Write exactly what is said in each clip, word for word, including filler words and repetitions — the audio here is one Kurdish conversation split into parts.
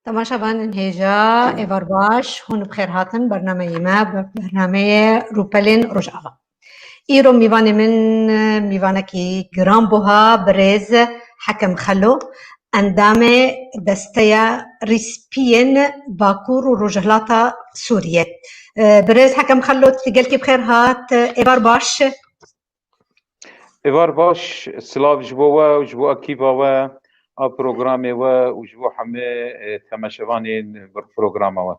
Temaşevanên hêja, êvar baş, hûn bi xêr hatin bernameyê me, bernameyê Rûpelên Rojava. Îro mîvanê min, mîvanekî giranbuha, birêz Hekem Xelo, endamê Desteya Rîspiyên Bakur û Rojhilata Sûriyê. Birêz Hekem Xelo, tu gelkî bi xêr hat, êvar baş. Êvar baş, silav ji bo we û ji bo ekîba we a programê we û ji bo hemî, e, temaşevanên programa we.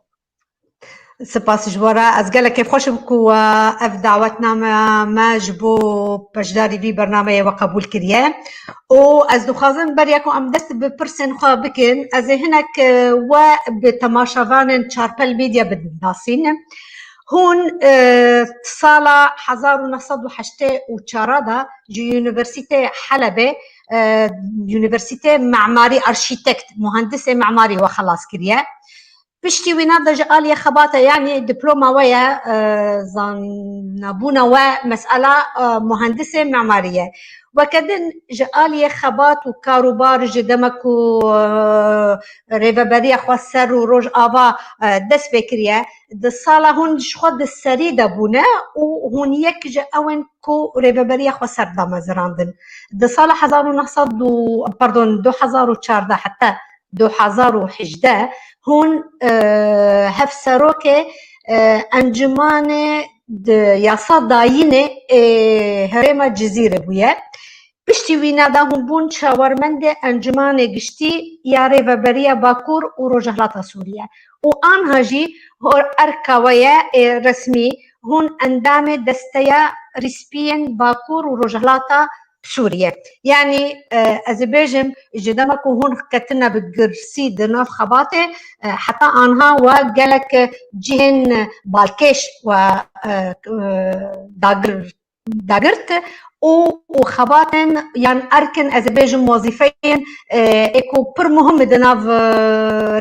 Spas ji we re. Ez gelek kêfxweş im ku we ev dawetname me ji bo beşdarî vî bernameyê we qebûl kiriye. Û ez dixwazim beriya ku em dest bi pirsên xwe bikin, ez ê hinek, e, we bi temaşevanên Çarpel Media binasînim. Hûn, e, sala hezar û neh sed û heştê û çar de ji Unîversîtê Helebê, e, Unîversîtê Memarî, Arşîtekt, Muhendisê Memarî we xelas kiriye. Piştî wîna de ji aliyê xebata, yanî diploma we ye, e, zanabûna we mesela, e, muhendisê memarî ye. Weke din ji aliyê xebat û karûbar ji dema ku, e, Rêveberiya Xweser û Rojava, e, dest pê kiriye, di sala hûn ji xwe di serî de bûne û hûn yek ji ew in ku Rêveberiya Xweser damezirandin. Di sala hezar û neh sed û, pardon, du hezar û çardeh heta du hezar û hejdeh hûn, e, hevserokê, e, Encûmanê di yasa dayînê, e, herêma Cizîrê bûye. Piştî wîna de hûn bûn çawermendê Encûmanê Giştî ya Rêveberiya Bakur û Rojhilata Sûriye û anha jî hor erka we ye, ê, resmî, hûn endamê Desteya Rîspiyên Bakur û Rojhilata Sûriye. Yanî, e, ez ê bêjim, ji dema ku hûn ketine bi girsî di nav xebatê, e, heta anha we gelek cihên balkêş we, e, e, dagir dagirt û, û xebatên yan erkin, ez ê bêjim wezîfeyên, e, ê ku pir muhim e di nav, e,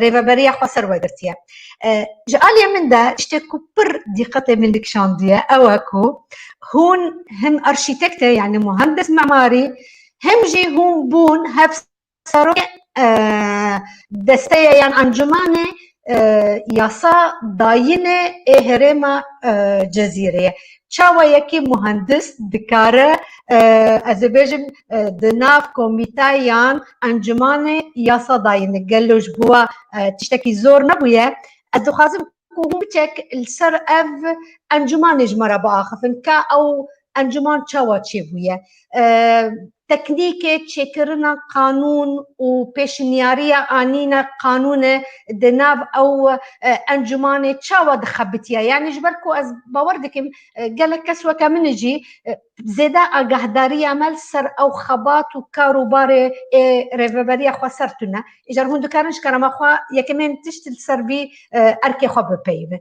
Rêveberiya Xweser we girtiye. E, ji aliyê min de tiştê ku pir dîqetê min dikişandiye, ew e ku hûn him arşîtekt e, yanî muhendis memarî, him jî hûn bûn hev serokê, e, desteya yan encûmanê, e, yasa dayînê ê herêma, e, Cezîrê ye. Çawa yekî muhendis dikare, e, ez ê bêjim, e, di nav komîteyan encûmanê yasa dayînê, gelo ji bo we, e, tiştekî zor nebûye? Ez dixwazim ku hûn biçek li ser ev encûmanê ji me re biaxifin, ka ew encûman çawa çêbûye? E, teknîkê çêkirina qanûn û pêşniyariya anîna qanûnê di nav ew, e, encûmanê çawa dixebitiye? Yanî ji ber ku ez bawer dikim, e, gelek kes weke min jî, e, zêde agahdariya me li ser ew xebat û kar û barê ê Rêveberiya Xweser tune. Îcar hûn dikarin ji kerema xwe yekemên tişt li ser vî, e, erkê xwe bipeyivin.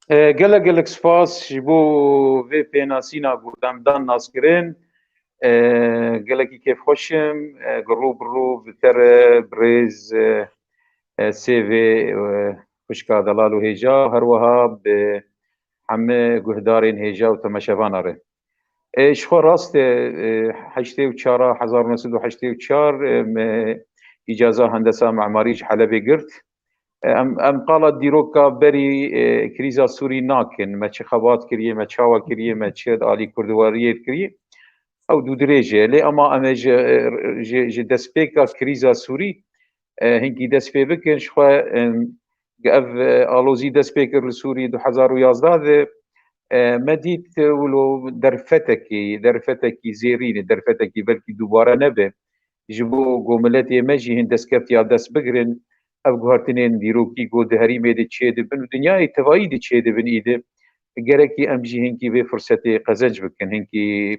E, gelek gelek spas ji bo vê pênasîna ku dem dan naskirin. E, gelekî kêfxweş im, e, ku rû bi rû bi te re birêz, e, e, sêvê, e, xwişka delal û hêja, her wiha bi hemî guhdarên hêja û temaşevana re. E, ji xwe rast e, e, heştê û çar, hezar û neh sed û heştê û çar, e, me îcaza hendesa memarî ji Helebê girt. E, em, em qala dîroka berî, e, krîza Sûrî nakin. Me çi xebat kiriye, me çawa kiriye, me çi alî kurdiwariyê kiriye. Ew dûdirêj e. Lê ema em ê ji, e, ji, ji destpêka krîza Sûrî, e, hinkî dest pê bikin. Ji xwe, e, ev, e, alozî dest pê kir li Sûrî du hezar û yazdeh de, e, me dît, e, wilo derfetekî, derfetekî zêrîn e, derfetekî belkî dubare nebe. Ji bo ku miletê me jî hin destkeftî ya dest bigirin, ev guhertinên dîrokî ku di herîmê de çêdibin û dinyayê tevayî de çêdibin îdî, gerekî em jî hinkî vê firsetê qezenc bikin, hinkî,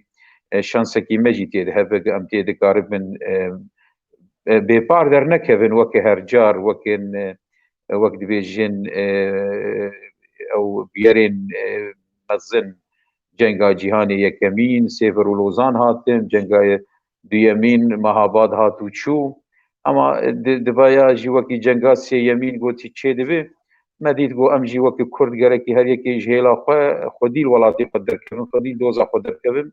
e, şansekî me jî tê de hebe, em tê dikaribin, e, e, bêpar dernekevin weke her car, weke, e, wek dibêjin, e, ew bûyerên, e, mezin, cenga cîhanê yekemîn, Sêver û Lozan hatin, cenga duyemîn Mehabad hat û çû. Ema di, di vaya jî wekî cenga sêyemîn gotî çêdibe, me dît ku em jî wekî Kurd gerekî her yekê ji hêla xwe, xwedî li welatê xwe derkevin, xwedî li doza xwe derkevin.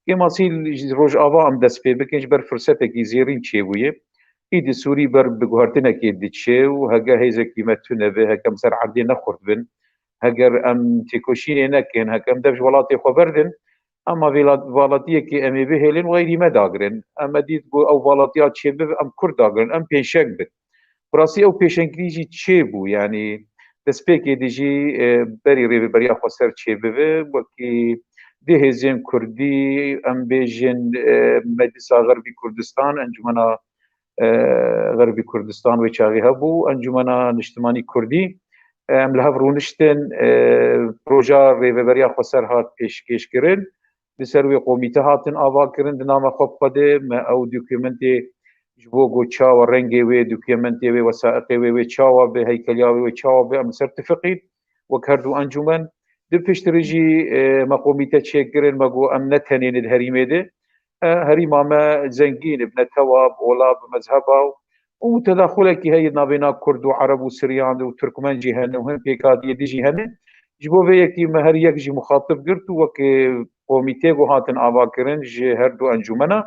Kêmasî ji Rojava em dest pê bikin, ji ber firsetekî zêrîn çêbûye. Îdî Sûrî ber bi guhertinekê diçe û heke hêzekî me tune be, heke em ser erdê ne xurt bin, heger em têkoşînê nekin, heke em dev ji welatê xwe berdin, ema vêla-, valatiyekê em ê bihêlin û xeyrî me dagirin. Em me dît ku ew valatiya çêbibe, em Kurd dagirin, em pêşeng bin. Bi rastî ew pêşengirî jî çêbû, yanî destpêkê de jî, e, berî Rêveberiya Xweser çêbibe, wekî dê hêzên Kurdî, em bêjin, e, Meclisa Xerbî Kurdistan, Encûmena, e, Xerbî Kurdistan wê çaxê hebû, Encûmena Niştimanî Kurdî, e, em li hev rûniştin, e, proja Rêveberiya Xweser hat pêşkêşkirin. Li ser wê komîte hatin avakirin di nava xwe bi xwe de, me ew dokumentê ji bo ku çawa rengê wê dokumentê wê, wesaiqê wê, wê çawa be, heykeliya wê, wê çawa be, em li ser tifiqîn, wek her du encûmen. Di piştre jî, e, me komîte çêkirin, me got, em ne tenê ne di herîmê de. E, herîma me zengîn e, bi netewa, bi ola, bi mezheba û tedaxulekî heye navêna Kurd û Ereb û Siryan û Tirkmen jî hene û hin pêkhatiyê din jî hene. Ji bo vê yekî me her yek jî muxatib girt û wek, e, komîtê ku hatin avakirin ji her du encûmena,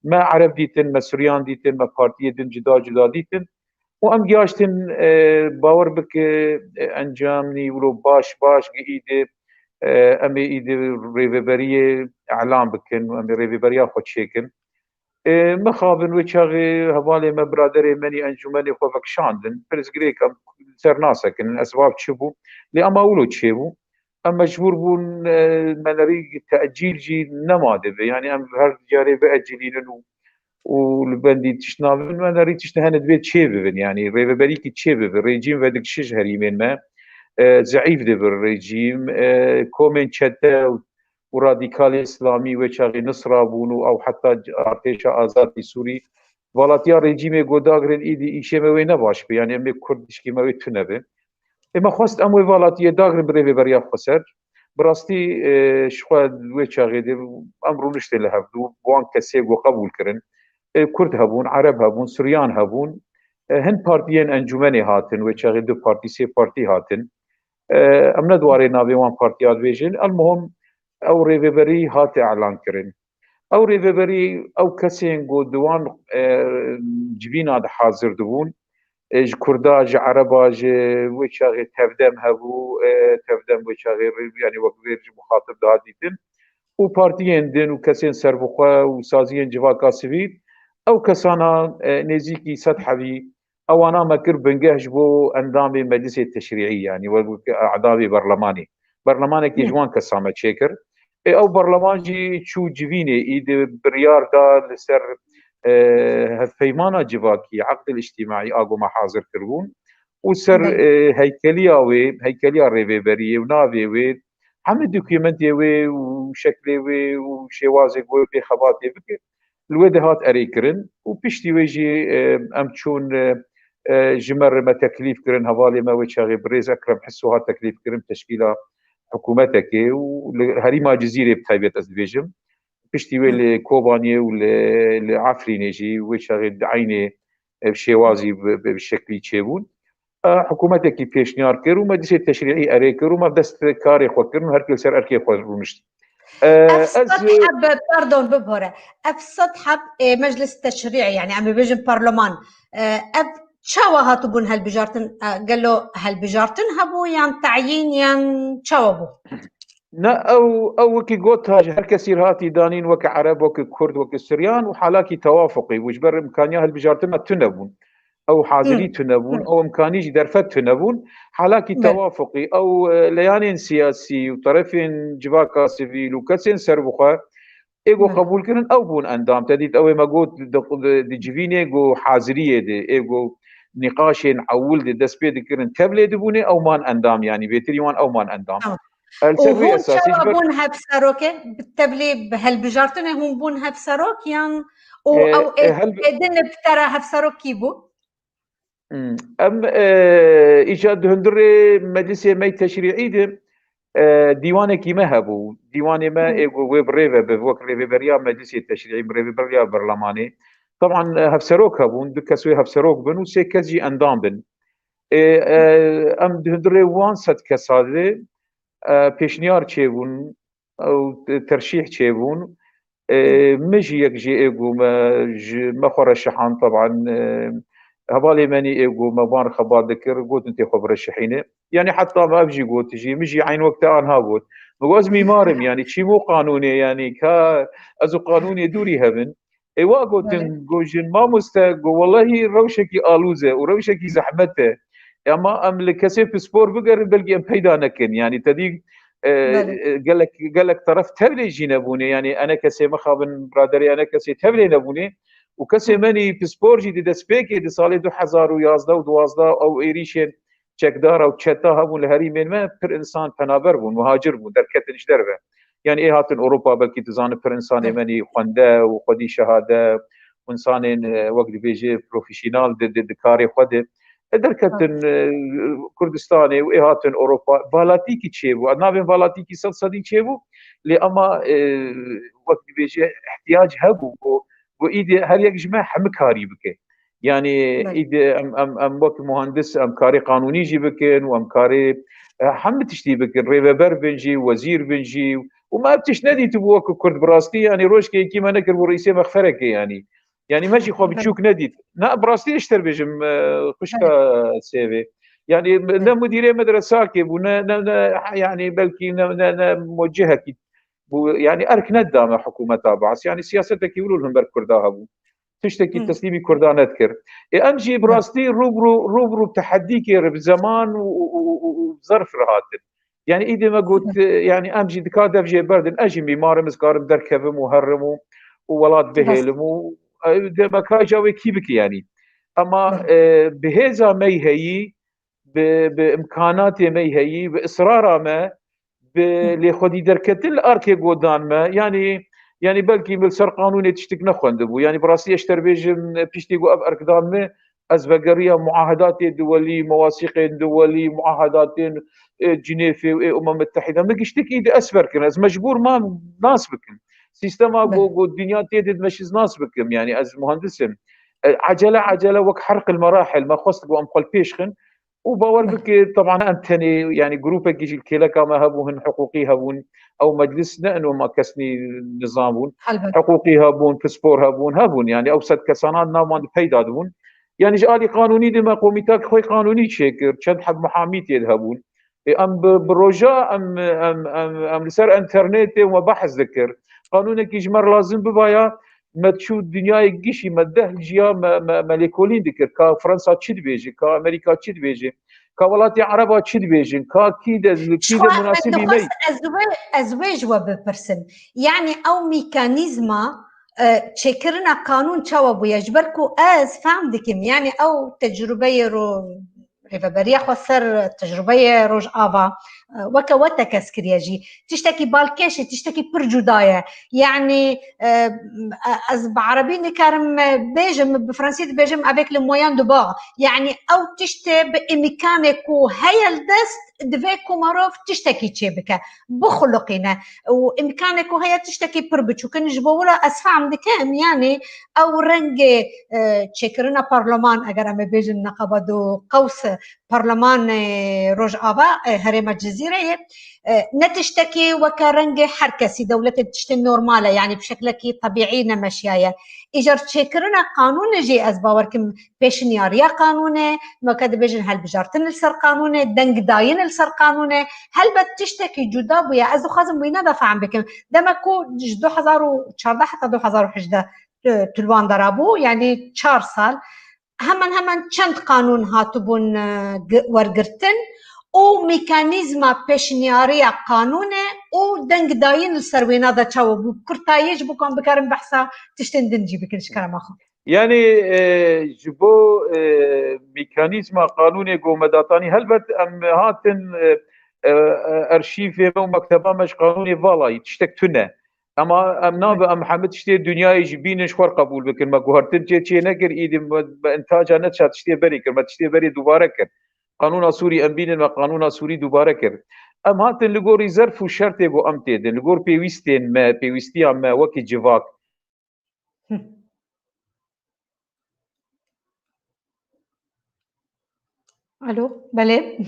me Ereb dîtin, me Suryan dîtin, me partiyê din cuda cuda dîtin. Û em gihaştin, e, bawer bike, e, encamî wilo baş baş gi îdê, e, em ê îdê rêveberiyê elan bikin û em ê rêveberiya xwe çêkin. E, mixabin wê çaxê hevalê me, biraderê me nî encûmenê xwe vekişandin. Pirsgirêk em ser nasekinin, esbab çi bû? Lê ema wilo çêbû. Em mecbûr bûn, e, me nerî tecîl jî nema dibe. Yanî em her carê biecilînin û, û li bendî tişt nabin, me nerî tişt hene divê çê bibin. Yanî rêveberîkî çê bibe. Rejîm vedikişe ji herîmên me, e, zeîf dibe rejîm. E, komên çete û û radîkalê îslamî wê çaxê Nisra bûn û ew heta artêşa azadî Sûrî valatiya rejîmê got dagirin, îdî îşê me wê ne baş be, yanî em ê Kurd dişkî me wê tune be. Ê me xwest em wê valatiyê dagirin bi rêveberiya xweser. Bi rastî, e, ji xwe wê çaxê de em rûniştê li hev dû, bi wan kesê got qebûl kirin. E, Kurd hebûn, Ereb hebûn, Suryan hebûn. E, hin partiyên encûmenê hatin, wê çaxê du partî, sê partî hatin. E, em ne di warê navê wan partiya dibêjin. Elmuhim, ew rêveberî hate elan kirin. Ew rêveberî, ew kesên ku di wan, e, civîna de hazir dibûn, e, ji Kurda, ji Ereba, ji wê çaxê Tevdem hebû, e, Tevdem wê çaxê rê-, yanî wek vê ji muxatib dihat dîtin. Û partiyên din û kesên serbixwe û saziyên civaka sivîl, ew kesana, e, nêzîkî sed hebî, ewana me kir bingeh ji bo endamê Meclisê Teşrîî, yanî wek, wek e'davê berlemanê. Berlemanekê ji wan kesa me çêkir. Ê, ew berleman jî çû civînê, îdî biryar da li ser, e, hevpeymana civakî, eqdil îctîmaî, a ku me hazir kiribûn û ser, e, heykeliya wê, heykeliya rêvêberiyê û navê wê, hemî dokumentê wê û şeklê wê û şêwazê ku wê pê xebatê bike, li wê de hat erê kirin û piştî wê jî, e, em çûn, e, e, ji me re me teklîf kirin, hevalê me wê çaxê birêz Ekrem Hiso hat teklîf kirin teşkîla hikûmetekê û li herîma Cizîrê bi taybet ez dibêjim. Piştî wê li Kobaniyê û li, li Efrînê jî wê çaxê di eynê, e, şêwazî bi, bi, bi şeklî çêbûn. E, hikûmetekî pêşniyar kir û Meclisê Teşrîî erê kir û me dest karê xwe kirin û her kê li ser erkê xwe rûnişt. E, Ev ez, sed heb, pardon, bibore. Ev sed heb, e, Meclis Teşrîî, yani em bibêjin parleman, e, ev çawa hatibûn helbijartin? E, gelo helbijartin hebû yan tayîn yan çawa bû? Ne, ew, ew wekî got, her kesî hatî danîn, weke Ereb, weke Kurd, weke Suryan û halakî tewafuqî bû. Ji ber imkaniya hilbijartina tune bûn. Ew hazirî tune bûn, ew imkanî jî derfet tune bûn. Halakî tewafuqî, ew, e, leyanên siyasî û terefên civaka sivîl û kesên serbixwe ê ku qebûl kirin, ew bûn endam. Te dît, ew ê me got, di, di, di civînê ku haziriyê de, ê ku nîqaşên ewil de dest pê dikirin, tevlê dibûnê, ew man endam, yanî bêtirî wan ew man endam. Tamam. Li Û ser vê hûn esasî çawa ji ber bûn hevserokê? Bi tevlî bi helbijartinê hûn bûn hevserok yan û E, ew ê, e, helb- êdin bi te re hevserok kî bû? Hmm. Em, e, îca di hundirê Meclisê me yê Teşrîî de, e, dîwanekî me hebû. Dîwanê me Hı. ê ku wê bi rê ve bi, wek rêveberiya Meclisê Teşrîî, bi rêveberiya berlemanê. Teban, e, hevserok hebûn, du kes wê hevserok bin û sê kes jî endam bin. E, e, em di hundirê wan sed kesa de, e, pêşniyar çêbûn, ew terşîh çêbûn. E, min jî yek jê ê go me, ji me xwe reşihan, teban, e, hevalê menî ê go me van xebat dikir, gotin tê xwe bireşihîne. Yani heta me ev jî got, jî, min jî eyn wek te anha got. Min got, ez mîmar im, yani çî bû qanûnê, yani ka ez û qanûnê dûrî hebin. Ê wa gotin, Belê. Go jin mamoste, go wellahî rewşekî alûz e û rewşekî zehmet e. Ema em li kesê pispor bigerin, belkî em peyda nekin. Yani te dî, e, Belê. e, gelek, gelek teref tevlê jî nebûne. Yani ene kesê mixabin, biraderê ene kesê tevlê nebûne. Û kesê Hı. menî pispor jî di destpêkê di salê du hezar û yazdeh û duwazdeh ew êrîşên çekdara û çeta hebûn li herîmên me, pir insan penaber bûn, muhacir bûn, derketin ji derve. Yani ê hatin Ewropa, belkî tu zanî pir insanê Belê. menî xwende û xwedî şehade, insanên, e, wek dibêje profesyonel di, di, di karê xwe de. E, derketin, e, Kurdistanê û ê hatin Ewropa. Valatîkî çêbû. Navên valatîkî sed sedî çêbû. Lê ema, e, wek dibêje ihtiyac hebû ku, ku îdî her yek ji me hemû karî bike. Yani Belê. îdî em, em, em wek muhandis em karê qanûnî jî bikin û em karê, e, hemû tiştî bikin. Rêveber bin jî, wezîr bin jî. Û me ev tişt nedîtibû wekî Kurd bi rastî. Yani rojkê yekî me nekiribû reîsê mexferekê yani. Yani me jî xwe Belê. biçûk nedît. Ne, bi rastî ez ji te re bêjim, e, xwişka Belê. Sêvê. Yani ne Belê. mudîrê medresakê bû, ne, ne, ne, yani belkî ne, ne, ne muwecihekî bû. Yani erk nedame hikûmeta Baas. Yani siyasetekî wilo li hember Kurda hebû. Tiştekî Hı. teslîmî Kurda nedikir. Ê em jî bi Hı. rastî rû bi rû, rû bi rû bi tehedîkê re, bi zeman û, û, û, û, û zerf re hatin. Yani îdî me got, Hı. e, yani em jî dika dev jê berdin, ez jî mîmar im, ez karim derkevim û herim û, û welat Rast. bihêlim û, e, dê me ka ca wê kî bike yani. Ema, Hı. e, bi hêza me heyî, bi, bi imkanatê me heyî, bi israra me, bi Hı. lê xwedî derketin li arkê godan me, yani, yani belkî min li ser qanûnê tiştik nexwendibû. Yani bi rastî ez ji te re bêjim, piştî ku ev erkdan me, ez vegeriya muahedatê duwelî, mewasîqên duwelî, muahedatên, e, Cinêfê û ê Umem Mitehîde. Min giştikî di esber kirin. Ez mecbûr mam nas bikim. Sîstema Belê. ku, ku dinya tê de dimeşiz nas bikim. Yani ez muhandis im. E, ecele, ecele wek herq el merahil, me xwest ku em xwe li pêş xin. Û bawer Belê. bike, teban em tenê, yani grûpekî jî li kêleka me hebû, hin hiqûqî hebûn. Ew meclis ne ino ma kesnî nizam bûn. Helbet. Hiqûqî hebûn, pispor hebûn, hebûn. Yani ew sed kesana nav man di peyda dibûn. Yani ji alî qanûnî de me komîtak xwe qanûnî çêkir. Çend heb muhamî tê de hebûn. Ê, em bi, bi roja em, em, em, em li ser enternetê me behs dikir. Qanûnekî ji me re lazim bibaya, me çû dinyayê gişî, me deh ciya me, me, me lêkolîn dikir. Ka Fransa çi dibêje, ka Amerîka çi dibêje, ka welatê Ereba çi dibêjin, ka kî de, kî de Şixwe min munasibî me. dixwest ez wê, ez wê ji we bipirsim. Yani ew mekanîzma, e, çêkirina qanûn çawa bûye? Ji ber ku ez fehm dikim, yani ew tecrubeyê ro-, Rêveberiya Xweser, tecrubeyê Rojava, e, weke we tekez kiriye jî. Tiştekî balkêş e, tiştekî pir cuda ye. Yani, e, ez bi erebî nikarim, e, bêjim, bi fransî dibêjim, avec le moyen du bord. Yani ew tiştê bi îmkanê ku heye li dest, divê ku merov tiştekî çêbike, bixuliqîne. Û îmkanê ku heye tiştekî pir biçûk in. Ji bo wila ez fehm dikim, yani ew rengê, e, çêkirina parleman, eger em ê bêjin neqabet û qews, parlemanê Rojava, e, herêma Cizîreyê, e, ne tiştekî weke rengê her kesî, dewletê tiştê normal e, yani bi şeklekî tebîî nemeşiyaye. Îcar çêkirina qanûnê jî ez bawer kim pêşniyariya qanûnê, weke dibêjin hilbijartin li ser qanûnê, dengdayîn li ser qanûnê, helbet tiştekî cuda bûye. Ez dixwazim wîna de fehm bikim. Dema ku ji du hezar û çardeh heta du hezar û hejdeh, e, tu li wan dera bû, yani çar sal, hemen hemen çend qanûn hatibûn, e, gi-, wergirtin û mekanîzma pêşniyariya qanûnê û dengdayîn li ser wêna de çawa bû? Kurtayî ji bo ku em bikarin behsa tiştên din jî bikin ji kerema xwe. Yani, e, ji bo, e, mekanîzma qanûnê ku me datanî, helbet em hatin, e, e, e, arşîvê me û mekteba me ji qanûnê valayî, tiştek tune. Ema em nabe em hemî tiştê dinyayê jî bînin, ji xwe re qebûl bikin. Me guhertin çê çê nekir, îdî me, me intaca neça tiştê berê kir, me tiştê berê dubare kir. Qanûna Sûrî em bînin, me qanûna Sûrî dubare kir. Em hatin li gorî zerf û şertê ku em tê din, li gor pêwîstên me, pêwîstiya me wekî civak. Alo, belê.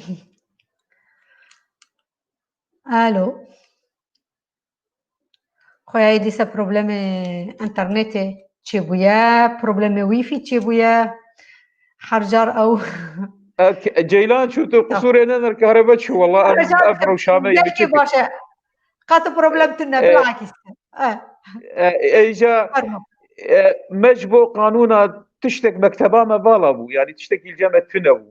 Alo. Xweyayê dîsa problemê internetê çêbûye, problemê wîfî çêbûye. Her car ew E, Ceylan çû tu qisûrê nedir, karebe çû, wela ev, ev rewşa me yê gelkî baş e. Qet problem tune, bilakis. Êja me ji bo qanûna tiştek mekteba me vala bû, yanî tiştekî li cem me tune bû.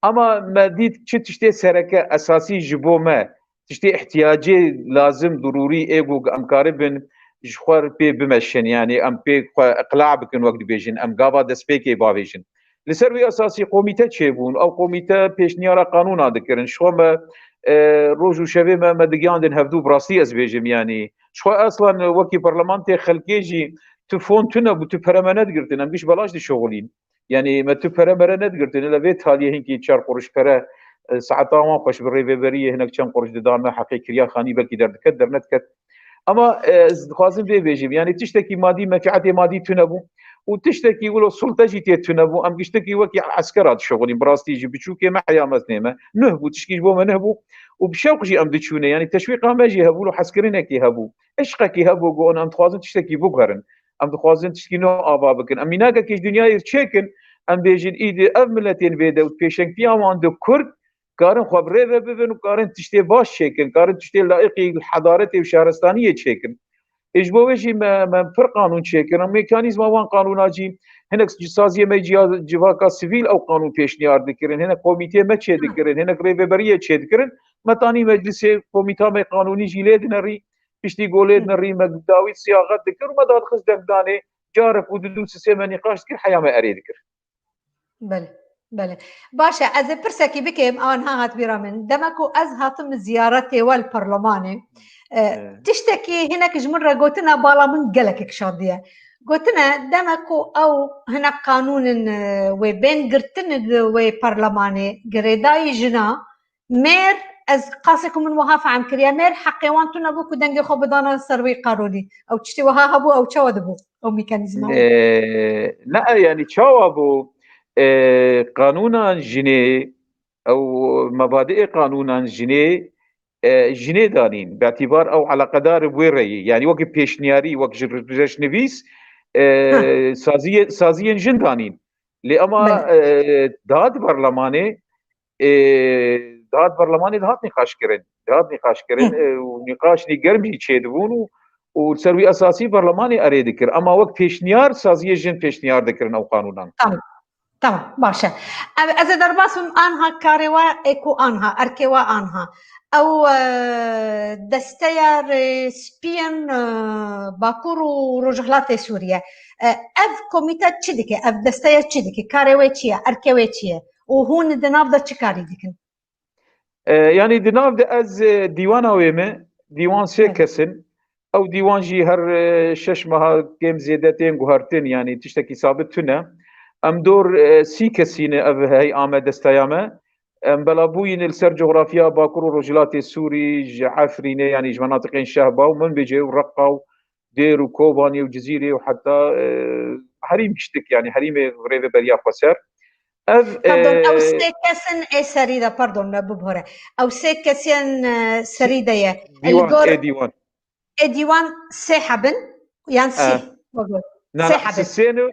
Ama me dît çi tiştê sereke esasî ji bo me, tiştê ihtiyacê lazim, dirûrî ê ku em karibin ji xwe pê bimeşin, yanî em pê xwe iqla bikin, wek dibêjin, em gava destpêkê bavêjin. Li ser wî esasî komîte çêbûn. Ew komîte pêşniyara qanûna dikirin. Ji xwe me, e, roj û şevê me, me digiyandin hevdû, bi rastî ez bêjim, yanî. Ji xwe eslan wekî parlamentê xelkê jî tu fon tune bû, tu pere me nedigirtin. Em giş belaş dişoxilîn. Yanî me tu pere mere nedigirtin. Li vê taliyê hinkî çar quruş pere, e, saeta wan xweş bi rêveberiyê hinek çend quruş didan me, heqê kirya xanî belkî derdiket, dernediket. Ama, e, ez dixwazim vê bêjim, yanî tiştekî madî, menfietê madî tune bû û tiştekî wilo sulte jî tê tune bû. Em giştekî wekî eskera dişoxilîn, bi rastî ji biçûkê me heya mezinê me. Nuh bû, tişkî ji bo me nuh bû û bi şewq jî em diçûne. Yanî teşwîqa me jî hebû, hezkirinekî hebû. Eşqekî hebû, got, em dixwazin tiştekî biguherin. Em dixwazin tiştekî nû ava bikin. Em mînakekê ji dinyayê çêkin, em bêjin, îdî ev miletên vê de û pêşengtiya wan de Kurd karin xwe bi rê ve bibin û karin tiştê baş çêkin, karin tiştê layiqî hedaretê û şaristaniyê çêkin. Ê ji bo wê jî me, me pir qanûn çêkirin. Mekanîzma wan qanûna jî hinek ji saziyê me ciya, civaka sivîl ew qanûn pêşniyar dikirin, hinek komîtê me çêdikirin, hinek rêveberiyê çêdikirin. Me tanî meclisê komîta me qanûnî jî lê dinerî, piştî ku lê dinerî me dawî siyaxet dikir û me dadixist dengdanê, carek û du du sisê me nîqaş dikir, heya me erê dikir. Belê, belê. Baş e, ez ê pirsekî bikêm, anha hat bîra min. Dema ku ez hatim ziyaretê we li parlemanê, e, tiştekî hinek ji min re gotine, bala min gelekek şandiye. Gotine, dema ku ew hinek qanûnin, e, wê bên girtin di wê parlemanê, girêdayî jina, mêr, ez qasê ku min wiha fehm kiriye, mêr heqê wan tune bû ku dengê xwe bidana ser wî qanûnî. Ew tiştê wiha hebû, ew çawa dibû, ew mekanîzma? Ee, ne, yanî çawa bû? Ee, qanûnan jinê, ew mebadiê qanûnan jinê, e, jinê danîn. Betîbar ew eleqedar bi wê reyî. Yanî wekî pêşniyarî, wek ji reşnivîs, e, saziyê, saziyên jin danîn. Lê ema, e, dihat berlemanê, e, dihat berlemanê dihat nîqaş kirin. Dihat nîqaş kirin, e, û nîqaşnî germ jî çêdibûn û, û ser wî esasî berlemanê erê dikir. Ema wek pêşniyar, saziyê jin pêşniyar dikirin ew qanûnan. Tamam. Tamam, baş e. Ev, ez ê derbas bim, anha karê we ê ku anha, erkê we anha. Ew, e, desteya rê spiyên, e, Bakur û Rojhilatê Sûriye. E, ev komîte çi dike? Ev desteya çi dike? Karê wê çi ye? Erkê wê çi ye? Û hûn di nav de çi karî dikin? E, yanî di nav de ez, e, dîwana wê me, dîwan sê kes in. Ew dîwan jî her, e, şeş meha kêm zêde tên guhertin, yanî tiştekî sabit tune. Em dor, e, sî kesî ne ev hey'a me, desteya me. Em belabûyî ne li ser cografya Bakur û Rojhilatê Sûrî, ji Efrînê, yanî ji menatiqên Şehba û Minbicê û Reqa û Dêr û Kobanê û Cizîrê û heta, e, herîm giştik, yanî herîmê rêveberiya xweser. Ev, Pardon, ew e, sê kes in ê serî de, pardon, me bibore. Ew sê kes yên, e, serî de ye. Dîwan, Li gor ê dîwan. Ê dîwan sê heb in, yan sî, E. wego. Na, Sê na, heb in. sê ne,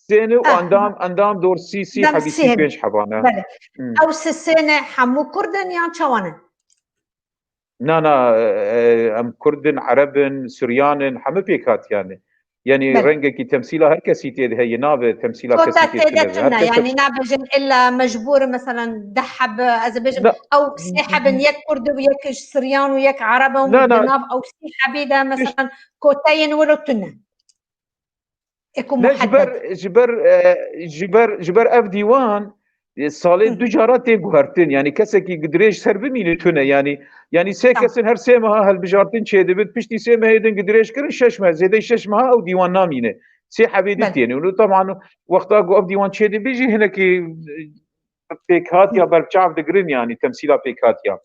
sê ne û Ah. endam, endam dor sî, sî Endam hebî, sî sî heb. pênc heban e. Belê. Hmm. Ew sê sê ne hemû Kurd in yan çawan in? Na, na, e, em Kurd in, Ereb in, Suryan in, hemû pêk hatiyan e. Yanî Belê. rengekî temsîla her kesî tê de heye, nabe temsîla Kota kesî tê tê de de, her tune, kes yanî nabêjin illa mecbûr, meselen, deh heb, ez ê bêjim, Na. ew sê heb in, yek Kurd û yek Siryan û yek Ereb in, Na, na. di nav ew sî hebî de, meselen, koteyên wilo tune. Ê ku Ne, ji muhedded. ber, ji ber, e, ji ber, ji ber ev dîwan, e, salê Hı. du cara tên guhertin. Yanî kesekî gidirêj ser bimîne tune. Yanî, yanî sê Tamam. kesin her sê meha hilbijartin çêdibin. Piştî sê mehê din gidirêj kirin, şeş meh, zêdeyî şeş meha ew dîwan namîne. Sê hebê din Belê. têne. Û teban wexta ku ev dîwan çêdibe jî hinekî, e, pêkhatiya Hı. berçav digirin, yanî temsîla pêkhatiya.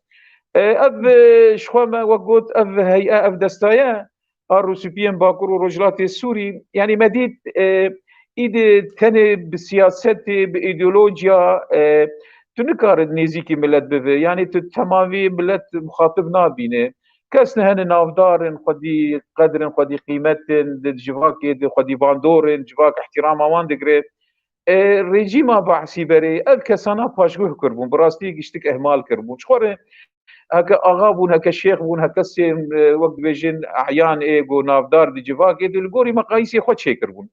E, ev, e, ji xwe me wek got, ev hey'e, ev destaye, a rûspiyên Bakur û Rojhilatê Sûrî, yanî me dît, e, îdî tenê bi siyasetê, bi îdeolojiya, e, tu nikarin nêzîkî milet bibe. Yanî tu temamî milet muxatib nabîne. Kes ne hene navdar in, xwedî qedir in, xwedî qîmet in, di civakê de xwedî bandor in, civak îhtîrama wan digire. E, rejîma Baasî berê ev kesana paşguh kirbûn, bi rastî giştik ihmal kirbûn. Ji xwe re heke axa bûn, heke şêx bûn, heke sê, e, wek dibêjin eyan ê ku navdar di civakê de li gorî meqayîsê xwe çêkirbûn.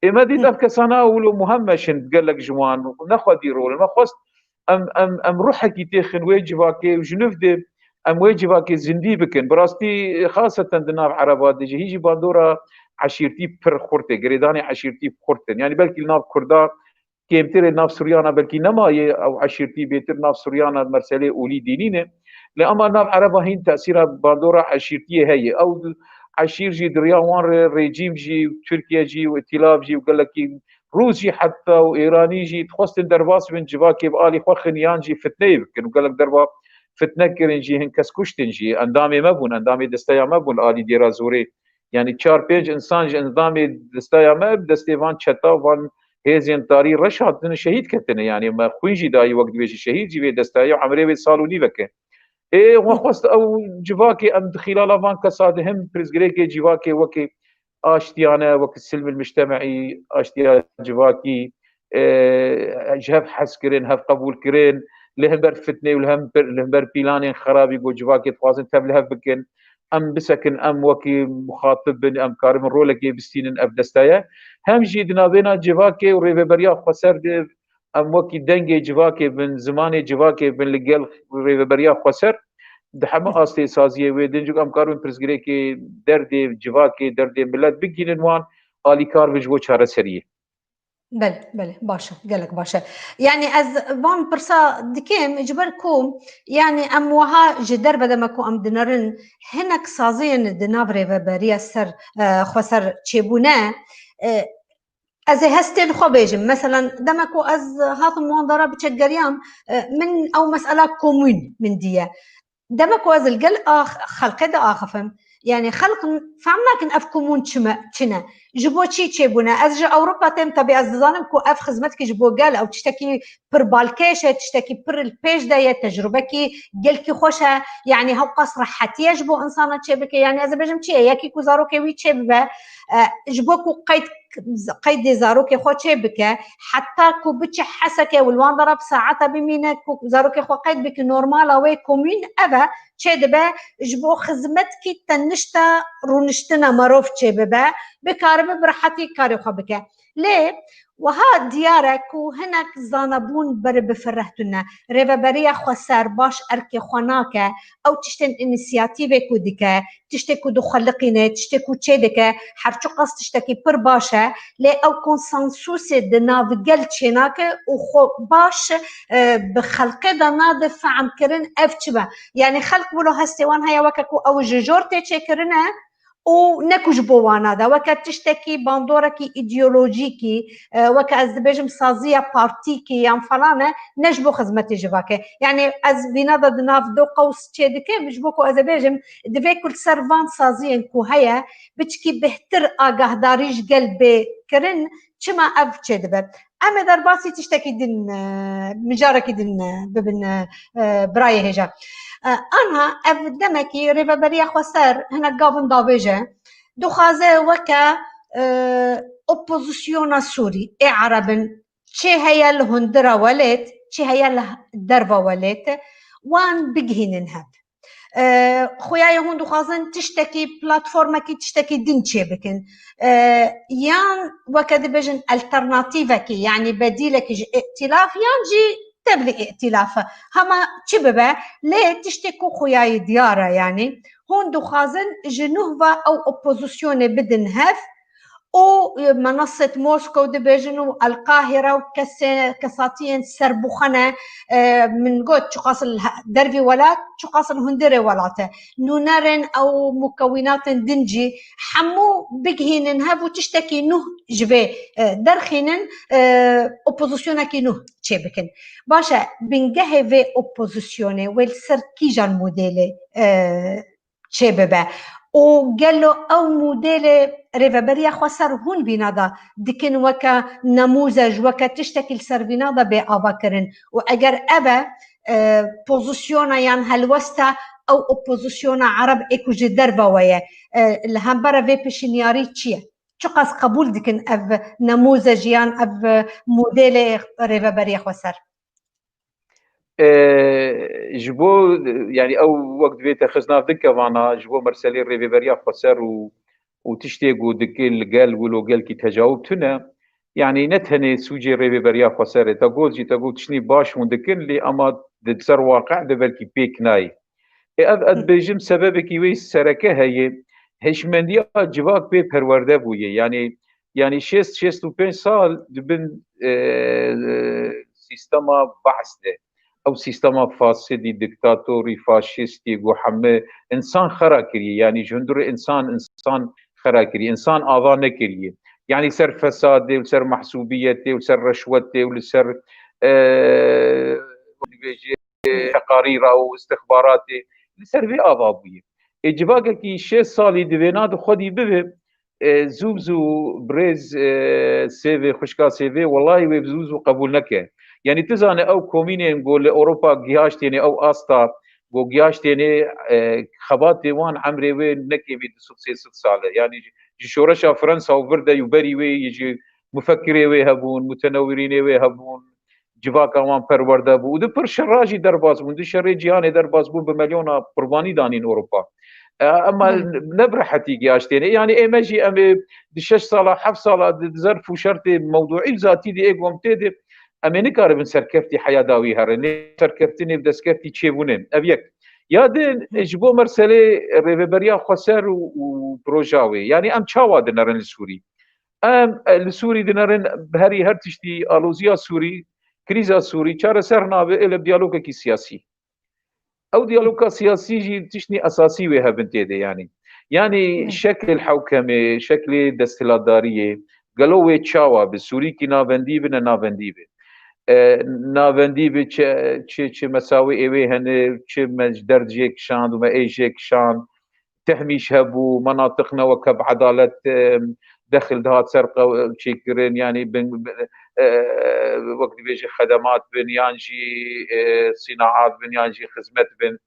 Ê me dît ev kesana wilo muhemmeş in gelek ji wan, ne xwedî rol in. Me xwest em, em, em ruhekî têxin wê civakê û ji nuv de em wê civakê zindî bikin. Bi rastî, xaseten di nav Ereba de jî hî jî bandora eşîrtî pir xurt e, girêdanê eşîrtî xurt in. Yanî belkî li nav Kurda kêmtir e, li nav Suryana belkî nemaye, ew eşîrtî bêtir nav Suryana merselê olî dînî ne. Lê ema nav Ereba hîn tesîra bandora eşîrtiyê heye. Ew eşîr jî di riya wan re rejîm jî, Tirkiye jî û îtîlaf jî û gelekî Rûs jî heta û Êranî jî dixwestin derbas bin civakê bi alî xwe xin yan jî fitneyê bikin û gelek derba fitne kirin jî, hin kes kuştin jî, endamê me bûn, endamê desteya me bûn li alî Dêra Zorê. Yanî çar pênc însan ji endamê desteya me bi destê van çeta û van hêzên tarî reş hatine şehîd ketine. Yanî me xwîn jî dayî wek dibêjî şehîd jî vê destayê û emrê wê sal û nîvek e. Ê, we xwest ew civakê em di xîlala van kesa de him pirsgirêkê civakê wekî aştiyane, wekî silmil mictemeî, aştiya civakî, e, ji hev hezkirin, hev qebûlkirin, li hember fitnê û li hember, li hember pîlanên xerabî ku civakê dixwazin tev li hev bikin. Em bisekin, em wekî muxatib bin, em karibin rolekê bistînin ev desteye. Hem jî di navbêna civakê û rêveberiya xweser de em wekî dengê civakê bin, zimanê civakê bin li gel rêveberiya xweser di hemû astê saziyê wê din, cik em karibin pirsgirêkê derdê civakê, derdê milet bigihînin wan, alîkar bin ji bo çareseriyê. Belê, belê, baş e, gelek baş e. Yanî ez van pirsa dikim, ji ber ku, yanî em wiha ji derve de me ku em dinerin, hinek saziyên di nav rêveberiya ser, e, xweser çêbûne, e, ez ê hestê li xwe bêjim. Meselen, dema ku ez hatim wan dara biçekgeriyam, e, min ew mesela komûn min diye. Dema ku ez li gel ax-, xelkê diaxifim, yanî xelk fehm nakin ev komûn çi me, çi ne. Ji bo çi çêbûne? Ez ji Ewropa têm, tebî ez dizanim ku ev xizmetkî ji bo gel ew tiştekî pir balkêş e, tiştekî pir li pêş de ye, tecrubekî gelkî xweş e, yanî hewqas rehetî ye ji bo insana çêbike. Yanî ez ê bêjim çi ye? Yekî ku zarokê wî çêbibe, e, ji bo ku qeyd, qeydê zarokê xwe çêbike, heta ku biçe Hesekê û li wan dera bi saeta bimîne ku zarokê xwe qeyd bike, normala wê komîn ev e, çêdibe, ji bo xizmetkî tenişta rûniştina merov çêbibe, bikaribe bi rehetî karê xwe bike. Lê wiha diyar e ku hinek zanebûn beri bi fireh tune. Rêveberiya xweser baş erkê xwe nake. Ew tiştên înîsiyatîvê ku dike, tiştê ku dixweliqîne, tiştê ku çêdike, her çiqas tiştekî pir baş e, lê ew konsensusê di nav gel çênake û xwe baş, e, bi xelkê de nade fehmkirin ev çi be. Yanî xelk wilo hestê wan heye weke ku ew ji jor tê çêkirine, û ne ku ji bo wana de, weke tiştekî bandorekî îdeolojîkî, e, weke ez dibêjim saziya partîkî yan falan e, ne ji bo xizmetê civakê. Yanî ez vîna de di nav do qews çê dikim, ji bo ku ez ê bêjim, divê ku li ser van saziyên ku heye, biçikî bêhtir agahdarî ji gel bê kirin, çima ev çêdibe. Em ê derbasî tiştekî din, e, mijarekî din, e, bibin, e, e, birayê hêja. E, anha ev demekî Rêveberiya Xweser hinek gavin davêje, dixwaze weke, e, opozisyona Sûrî ê Erebin çi heye li hundira welêt, çi heye li derva welêt, wan bigihînin hev. E, xuya ye hûn dixwazin tiştekî, platformekî, tiştekî din çêbikin. E, yan weke dibêjin alternatîvekî, yanî bedîlekî ji îtîlaf yan jî tevlî îtîlaf e. Hema çi bibe, lê tiştê ku xuya ye diyar e, yanî hûn dixwazin ji nuh ve ew opozisyonê bidin hev, û, e, menasêt Moskow dibêjin û Elqahîre û kesê-, kesatiyên serbixwe ne, e, min got, çiqas li he-, dervî welat, çiqas li hundirê welat e. Nûnerên ew mukewînatên din jî hemû bigihînin hev û tiştekî nuh ji vê, e, derxînin, e, opozisyonekî nuh çêbikin. Baş e, bingehê vê opozisyonê wê li ser kîjan modêlê, e, çêbibe. Û gelo ew modêlê Rêveberiya Xweser hûn vîna de dikin weke nemûzej, weke tiştekî li ser vîna de bê avakirin? Û eger ev e, e, pozisyona yan helwesta ew opozisyona Ereb ê ku ji derve we ye, e, li hembera vê pişinyarî çi ye? Çiqas qebûl dikin ev nemûzej yan ev modêlê rêveberiya xweser? E, ji bo, yani ew wek divê te xist nav din kevana, ji bo meselê rêveberiya xweser û, û tiştê ku dikin li gel wilo gelkî tecawib tune. Yani ne tenê sûcê rêveberiya xweser e, te got jî, te got tiştî baş hûn dikin, lê ama di ser waqe de belkî pêk nayê. E, ev, ez dibêjim sebebekî wê sereke heye, hişmendiya civak pê perwerde bûye. Yani, yani şêst, şêst û pênc sal di bin, e, e, sîstema Baas de. Ew sîstema fasidî, diktatorî, faşistî, ku hemî insan xera kiriye. Yani ji hundirê insan, insan xera kiriye. Insan ava nekiriye. Yani ser fesadê, li ser mehsûbiyetê, li ser reşwetê û li ser, e, dibêje, teqarîra û istixbaratê li ser vê ava bûye. Ê civakekî şêst salî di vêna de xwedî bibe, e, zû bi zû birêz, e, sêvê, xwişka sêvê, welayî wê bi zû zû qebûl neke. Yanî tu zane ew komînên ku li Ewropa gihaştêne ew asta, ku gihaştêne, e, xebatê wan emrê wê nekê vî du sed sê sed sal e. Yanî ji şoreşa Fransa û vir de û berî wê yê jî mufekirê wê hebûn, mutenewirînê wê hebûn, civaka wan perwerde bû û di pir şera jî derbas bûn, di şerê cîhanê derbas bûn, bi milyona qurbanî danîn Ewropa. E, ema ne bi rehetî gihaştêne. Yani ê me jî em ê di şeş sala, heft sala di, di zerf û şertê mewduî û zatî de ê gom tê de em ê nikaribin serkeftî heya dawî herin. Lê serkeftinê bi destkeftî çêbûne. Ev yek. Ya din ji bo merselê rêveberiya xweser û, û proja wê. Yani em çawa dinerin li Sûrî? Em, e, li Sûrî dinerin, herî her tiştî, aloziya Sûrî, krîza Sûrî çareser nabe êle bi diyalogekî siyasî. Ew diyaloga siyasî jî tiştî esasî wê hebin tê de, yanî. Yanî şeklê hewkemê, şeklê desthilatdariyê, gelo wê çawa bi Sûrîkî navendî bi, ne navendî bi? E, navendî bi çi, çi, çi mesawê ê wê hene, çi me ji derd jê kişand û me ê jê kişand, tehmîş hebû, menatiq ne weke bi edalet, e, dexil dihat ser qe-, çêkirin, yanî bin, bin, e, wek dibêje xedemat bin, yan jî, e, sînaat bin, yan jî xizmet bin.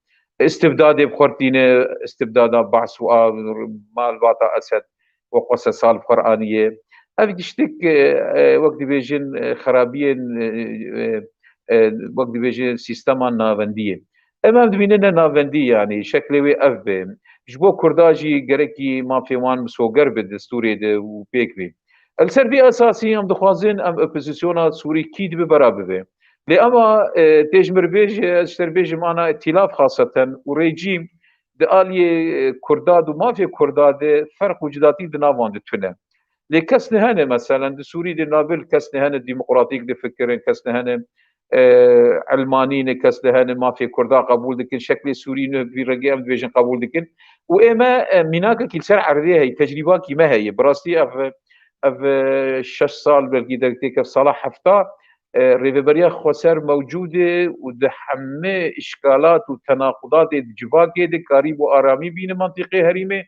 Îstibdadê bi xwe re tîne, îstibdada Baas û a malbata Esed wek qese sal bi xwe re aniye. Ev tiştik, e, e, wek dibêjin, e, xerabiyên, e, e, e, wek dibêjin sîstema navendiyê. Em, em dibînin ne navendî, yanî şeklê wê ev be. Ji bo Kurda jî gerekî mafê wan misoger bi destûrê de û pêk bê. Li ser vî esasî em dixwazin em opozisyona Sûrî kî dibe bera bibe. Lê ema, e, tê ji mir bêje, ez ji te re bêjim ana îtîlaf xaseten û rejîm di aliyê, e, Kurda de û mafê Kurda de ferq û cudatî di nav wan de tune. Lê kes nihene, meselen, di Sûrî de nabil kes nihene demokratîk difikirin, kes nihene, e, elmanî ne, kes nihene mafê Kurda qebûl dikin, şeklê Sûrî ne, vî rengê em dibêjin qebûl dikin. Û ê me, e, mînakekî li ser erdê heye, tecrîbakî me heye. Bi rastî ev, ev, e, şeş sal belkî dertêke sala hefta, e, rêveberiya xweser mewcûd e û di hemê îşkalat û tenaqudatê di civakê de karîbû aramî bîne mantîqê herîmê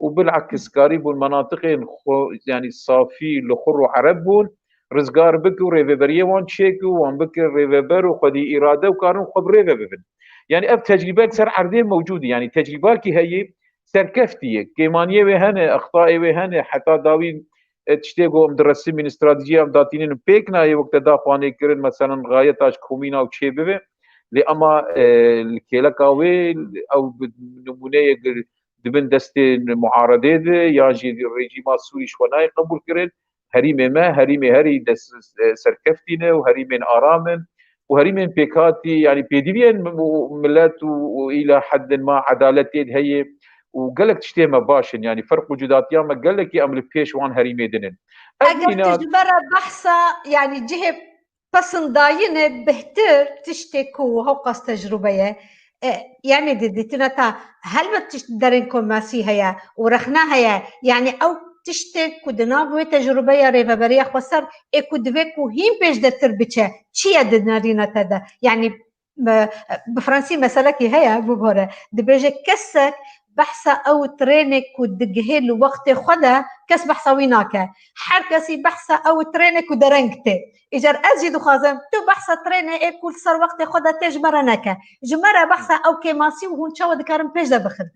û bilakis karîbûn menatiqên xwe, yanî safî li xwe û ereb bûn, rizgar bike û rêveberiyê wan çêke û wan bike rêveber û xwedî îrade û karin xwe bi rê ve bibin. Yanî ev tecrîbe li ser erdê mewcûd e, yanî tecrîbakî heye, serkeftî ye, kêmaniyê wê hene, extayê wê hene, heta dawî, e, tiştê ku em di resimîn stratejiya em datînin pêk nayê, wek te da xwanê kirin, meselen, xayeta ji komîna û çê bibe. Lê ema, e, li kêleka wê ew bi nimûneyek di bin destê muaredê de, yan jî rejîma Sûrî ji xwe nayê qebûl kirin. Herîmê me, herîmê herî dest, e, serkeftî ne û herîmên aram in û herîmên pêkhatî, yanî pêdiviyên milet û, û îla heddin ma edaletê de heye û gelek tiştê me baş in. Yanî ferq û cudatiya me gelekî em li pêş wan herîmê din in. Ev Eger mîna- tu ji me re behsa, yanî cihê pesindayînê bihtir tiştê ku hewqas tecrûbe ye. E, yanî di dîtina te helbet tişt derên komesî heye û rexne heye. Yanî ew tiştê ku di nav wê tecrûbeya rêveberiya xweser ê ku divê ku hîn pêşdetir biçe, çi ye di nerîna te de? Yanî, me, bi fransî meselekî heye, bibore. Dibêje kesek Behsa ew trênê ku digihê li wextê xwe de kes behsa wî nake. Her kesî behsa ew trênê ku dereng tê. Îcar ez jî dixwazim tu behsa trênê ê ku li ser wextê xwe de tê ji me re neke. Ji me re behsa ew kêmasî û hûn çawa dikarin pêş de bixin.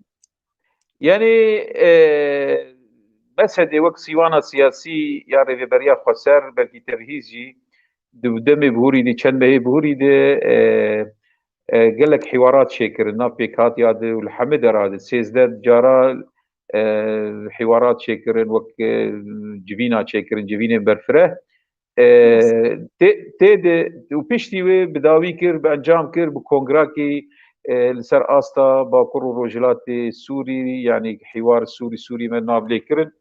Yanî e, mesedê wek sîwana siyasî ya rêveberiya xweser belkî tevhîz jî di demê bihurî de, çend mehê bihurî de e, e, gelek hîwarat çêkirin nav pêkhatiya de û li hemî dera de sêzdeh cara e, hîwarat çêkirin wek e, civîna çêkirin, civînên berfireh. E, tê, tê de û piştî wê bi dawî kir, bi encam kir, bi kongrakî e, li ser asta Bakur û Rojhilatê Sûrî, yanî hîwar Sûrî, Sûrî me nav lê kirin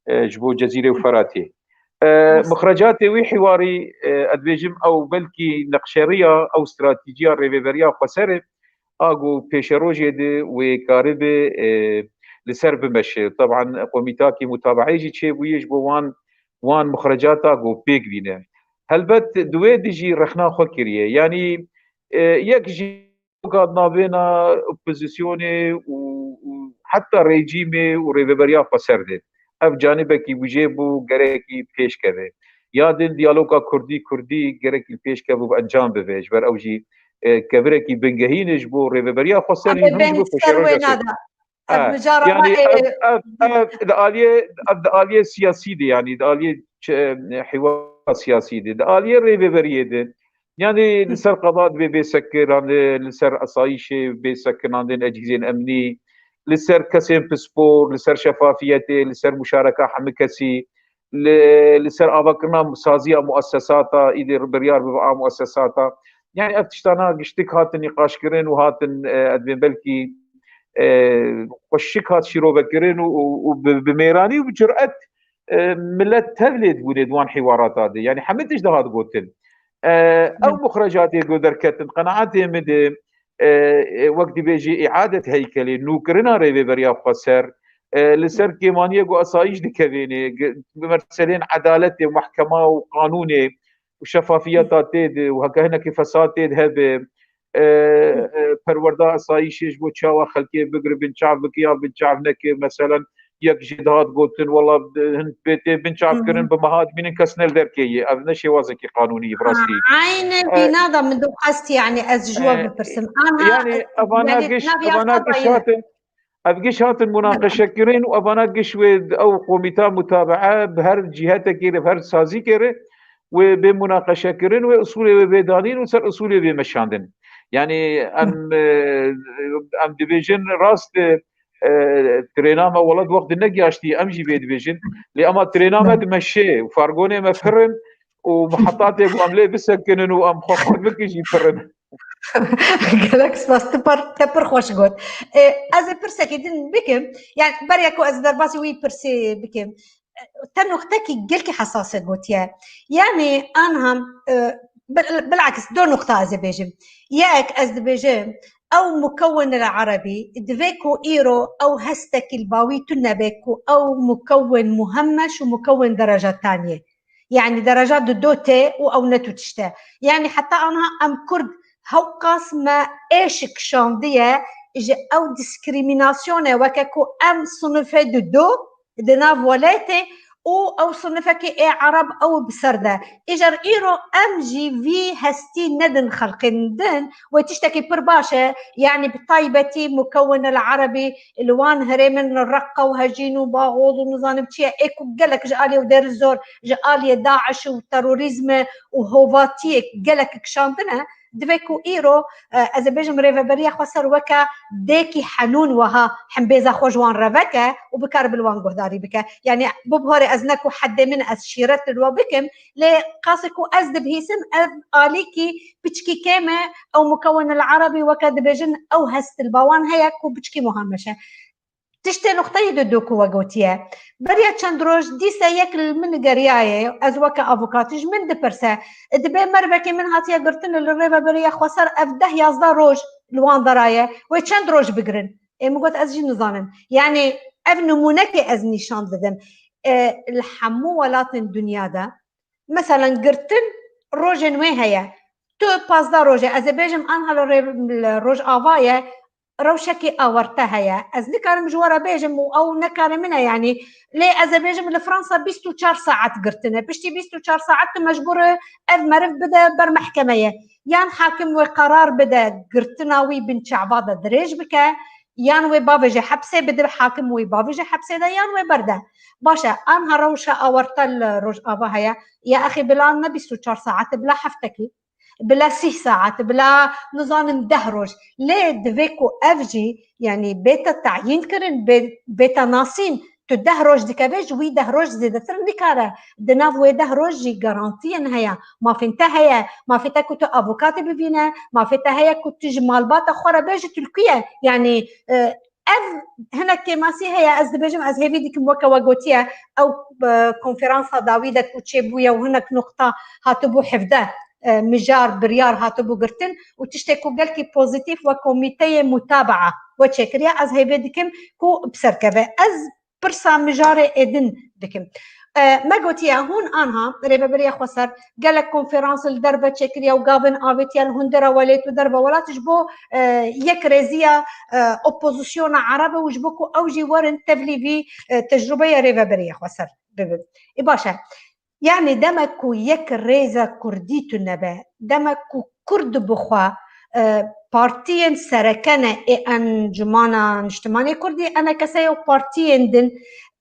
e, ji bo Cezîrê û Feratê. E, Mixrecatê wî hîwarî e, ez dibêjim ew belkî neqşeriya ew stratîjiya rêveberiya xweser e, a ku pêşerojê de wê karibe e, li ser bimeşe. Teban komîtakî mutabaeyê jî çêbûye ji bo wan wan mixrecata ku pêk bîne. Helbet di wê de jî rexna xwe kiriye. Yanî e, yek jî navbêna opozisyonê û, û heta rejîmê û rêveberiya xweser de. Ev canibekî wijê bû gerekî pêşkeve. Ya din diyaloga Kurdî-Kurdî gerekî pêşkeve û bi encam bibe. Ji ber ew jî e, kevirekî bingehîn e ji bo rêveberiya xweser û him ji bo pêşeroja Sûrî. Ev, yanî ev, ev, ev di aliyê, ev di aliyê siyasî de, yanî di aliyê çi, e, hîwara siyasî de, di aliyê rêveberiyê de. Yanî li ser qada divê bê sekiran, li ser asayîşê bê sekinandin ecîzên emnî, li ser kesên pispor, li ser şefafiyetê, li ser muşareka hemî kesî, li, li ser avakirina saziya muessesata, îdî biryar bibe a muessesata. Yanî ev tiştana giştik hatin nîqaşkirin û hatin, e, ez dibêm belkî, e, xweşik hat şîrovekirin û, û, û bi, bi mêranî û bi curet, e, millet tevlê dibûnê di wan hîwarata de. Yanî hemî tişt dihat gotin. E, ew muxrecatê ku derketin, qenaetê min de, e, e, wek dibêjî îadet heykelê, nûkirina rêveberiya xweser, e, li ser kêmaniyê ku asayîş dikevênê, ge-, meselên edaletê, mehkema û qanûnê û şefafiyeta tê de û heke hinekî fesad tê de hebe, e, e, perwerda asayîşê ji bo çawa xelkê bigire binçav bike ya binçav neke, meselen, yek jê dihat gotin, wela, hin bê tê binçav kirin, bi meha dibînin kes ne li derkê ye. Ev ne şêwazekî qanûnî ye, bi rastî. Eynê vîna da min dixwest, yanî ez ji we bipirsim. Anha, yanî, evana giş, evana giş hatin, ev giş hatin munaqeşekirin û evana giş wê ew komîta mutabaa bi her cîhetekê re, bi her sazîkê re wê bê munaqeşekirin, wê usulê wê bê danîn û ser usulê bê meşandin. Yanî em, e, em dibêjin rast, e, e, trêna me welat wext di negiyaştî, em jî vê dibêjin. Lê ema trêna me dimeşê û fargonê me pir in û mihetatê ku em lê bisekinin û em xwe xurt bikin jî pir in. Gelek spas, tu par, te pir xweş got. E, ez ê pirsekê din bikim. Yani beriya ku ez derbasî wî pirsê bikim. Te noxtekî gelkî hesase gotiye. Yani anha, e, bil-, bilakis do noxta ez ê bêjim. Yek ez dibêjim, ew mukewwin el erebî, divê ku îro ew hestekî li bawî tune be ku ew mukewwin muhemmeş û mukewwin dereca taniyê. Yani dereca di do tê û ew ne tu tişt e. Yani heta anha em Kurd hewqas me êşik şandiye ji ew diskriminasyonê weke ku em sinife di do di nav welatê û ew sinifekî ê ereb ew bi ser de. Îcar îro em jî vî hestî nedin xelkên din, wê tiştekî pir baş e, yanî bi taybetî mukewwin el erebî li wan herêmin Reqqa û Hejîn û Baxoz û nizanim çi ye, ê ku gelek ji aliyê û Dêr Zor, ji aliyê DAIŞ û terorîzmê û hovatiyê gelek kişandine, divê ku îro, e, ez ê bêjim rêveberiya xweser weke dêkî henûn wiha hembêza xwe ji wan re veke û bikare bi li wan guhdarî bike. Yanî bibihore ez ne ku hedê min ez şîret li wa bikim, lê qasê ku ez dibihîsim ev alîkî piçkî kêm e, ew mukewwin el erebî weke dibêjin ew hest li ba wan heye ku piçkî muhammeş e. Tiştê nuqteyî di dû ku we gotiye. Beriya çend roj dîse yek li min geriyaye, ez weke avûkatî ji min dipirse, dibê merivekê min hatiye girtin li rêveberiya xweser ev deh yazdeh roj li wan deraye, wê çend roj bigirin? Ê min got ez jî nizanim. Yanî ev nimûnekê ez nîşan didim. E, li hemû welatên dinya de, meselen girtin rojên wê heye. Tu pazdeh roj e, ez ê bêjim anha li rê-, li Rojava ye, rewşekî awarte heye. Ez nikarim ji we re bêjim û ew ne karê min e, yanî, lê ez ê bêjim li Fransa bîst û çar saet girtine. Piştî bîst û çar saet tu mecbûr e ev meriv bide ber mehkemeyê. Yan hakim wê qerar bide girtina wî bin çava de dirêj bike, yan wê bavêje hepsê bide, hakim wê bavêje hepsê de, yan wê berde. Baş e, anha rewşa awarte li Rojava heye. Ya exî bila ne bîst û çar saet, bila heftekî, bila sîh saet, bila nizanim deh roj. Lê divê ku ev jî, yanî, bête tayîn kirin, bê-, bête nasîn. Tu deh roj dikeve, ji wî deh roj zêdetir nikare. Di nav wê deh roj jî garantiyên heye. Mafên te heye. Mafê te ku tu avokatê bivîne. Mafê te heye ku tu ji malbata xwe re bêjî tu li ku ye. Yanî, e, ev hinek kêmasî heye. Ez dibêjim, ez hêvî dikim weke we gotiye, ew, e, konferansa dawî de ku çêbûye û hinek nuqta hatibû hevdeh, e, mijar, biryar hatibû girtin û tiştê ku gelkî pozîtîf we komîteyê mutabaa we çêkiriye, ez hêvê dikim ku bi ser keve. Ez pirsa mijarê êdin dikim. E, me gotiye, hûn anha Rêveberiya Xweser gelek konferans li derve çêkiriye û gavên avêtiye li hundir e welêt û derve welat ji bo, e, yekrêziya, e, opozisyona Erebe û ji bo ku ew jî werin tevlî vî, e, tecrubeyê Rêveberiya Xweser bibin. Ê baş e. Yanî demek ku yek rêza Kurdî tune be, demek ku Kurd bi xwe, e, partiyên sereke ne ê Encumana Niştimanê Kurdî, ENKS û partiyên din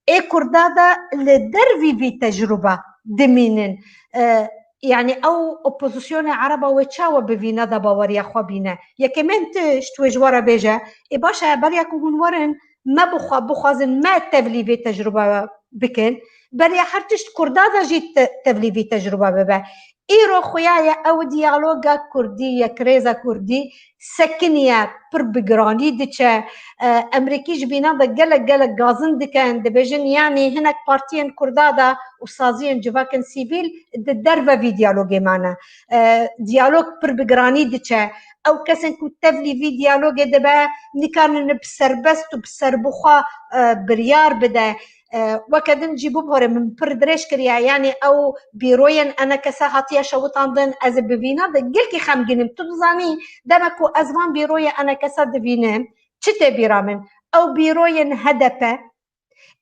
ê Kurda de li dervî vî tecrûba dimînin. E, yanî ew opozisyonê Ereba wê çawa bi vîna de baweriya xwe bîne? Yekemên tişt wê ji we re bêje, ê baş e, beriya ku hûn werin, me bixwe-, bixwazin me tevlî vê tecrûbe bikin, beriya her tişt Kurda de jî te-, tevlî vî tecrûbe bibe. Îro xuya ye ew diyaloga Kurdî, yekrêza Kurdî sekiniye, pir bi giranî diçe. E, Emerîkî ji vîna de gelek, gelek gazin dikin, dibêjin, yanî hinek partiyên Kurda de û saziyên civakên sivîl di derve vî diyalogê mane. E, diyalog pir bi giranî diçe. Ew kesên ku tevlî vî diyalogê dibe, nikarin bi serbest û bi serbixwe, e, biryar bide. E, weke din jî bibore min pir dirêj kiriye, yanî ew bîroyên ENKS hatiye şewitandin, ez ê bi vîna de gelkî xemgîn im. Tu dizanî, demek ku ez van bîroyê ENKS divînim, çi tê bîra min? Ew bîroyên HDP,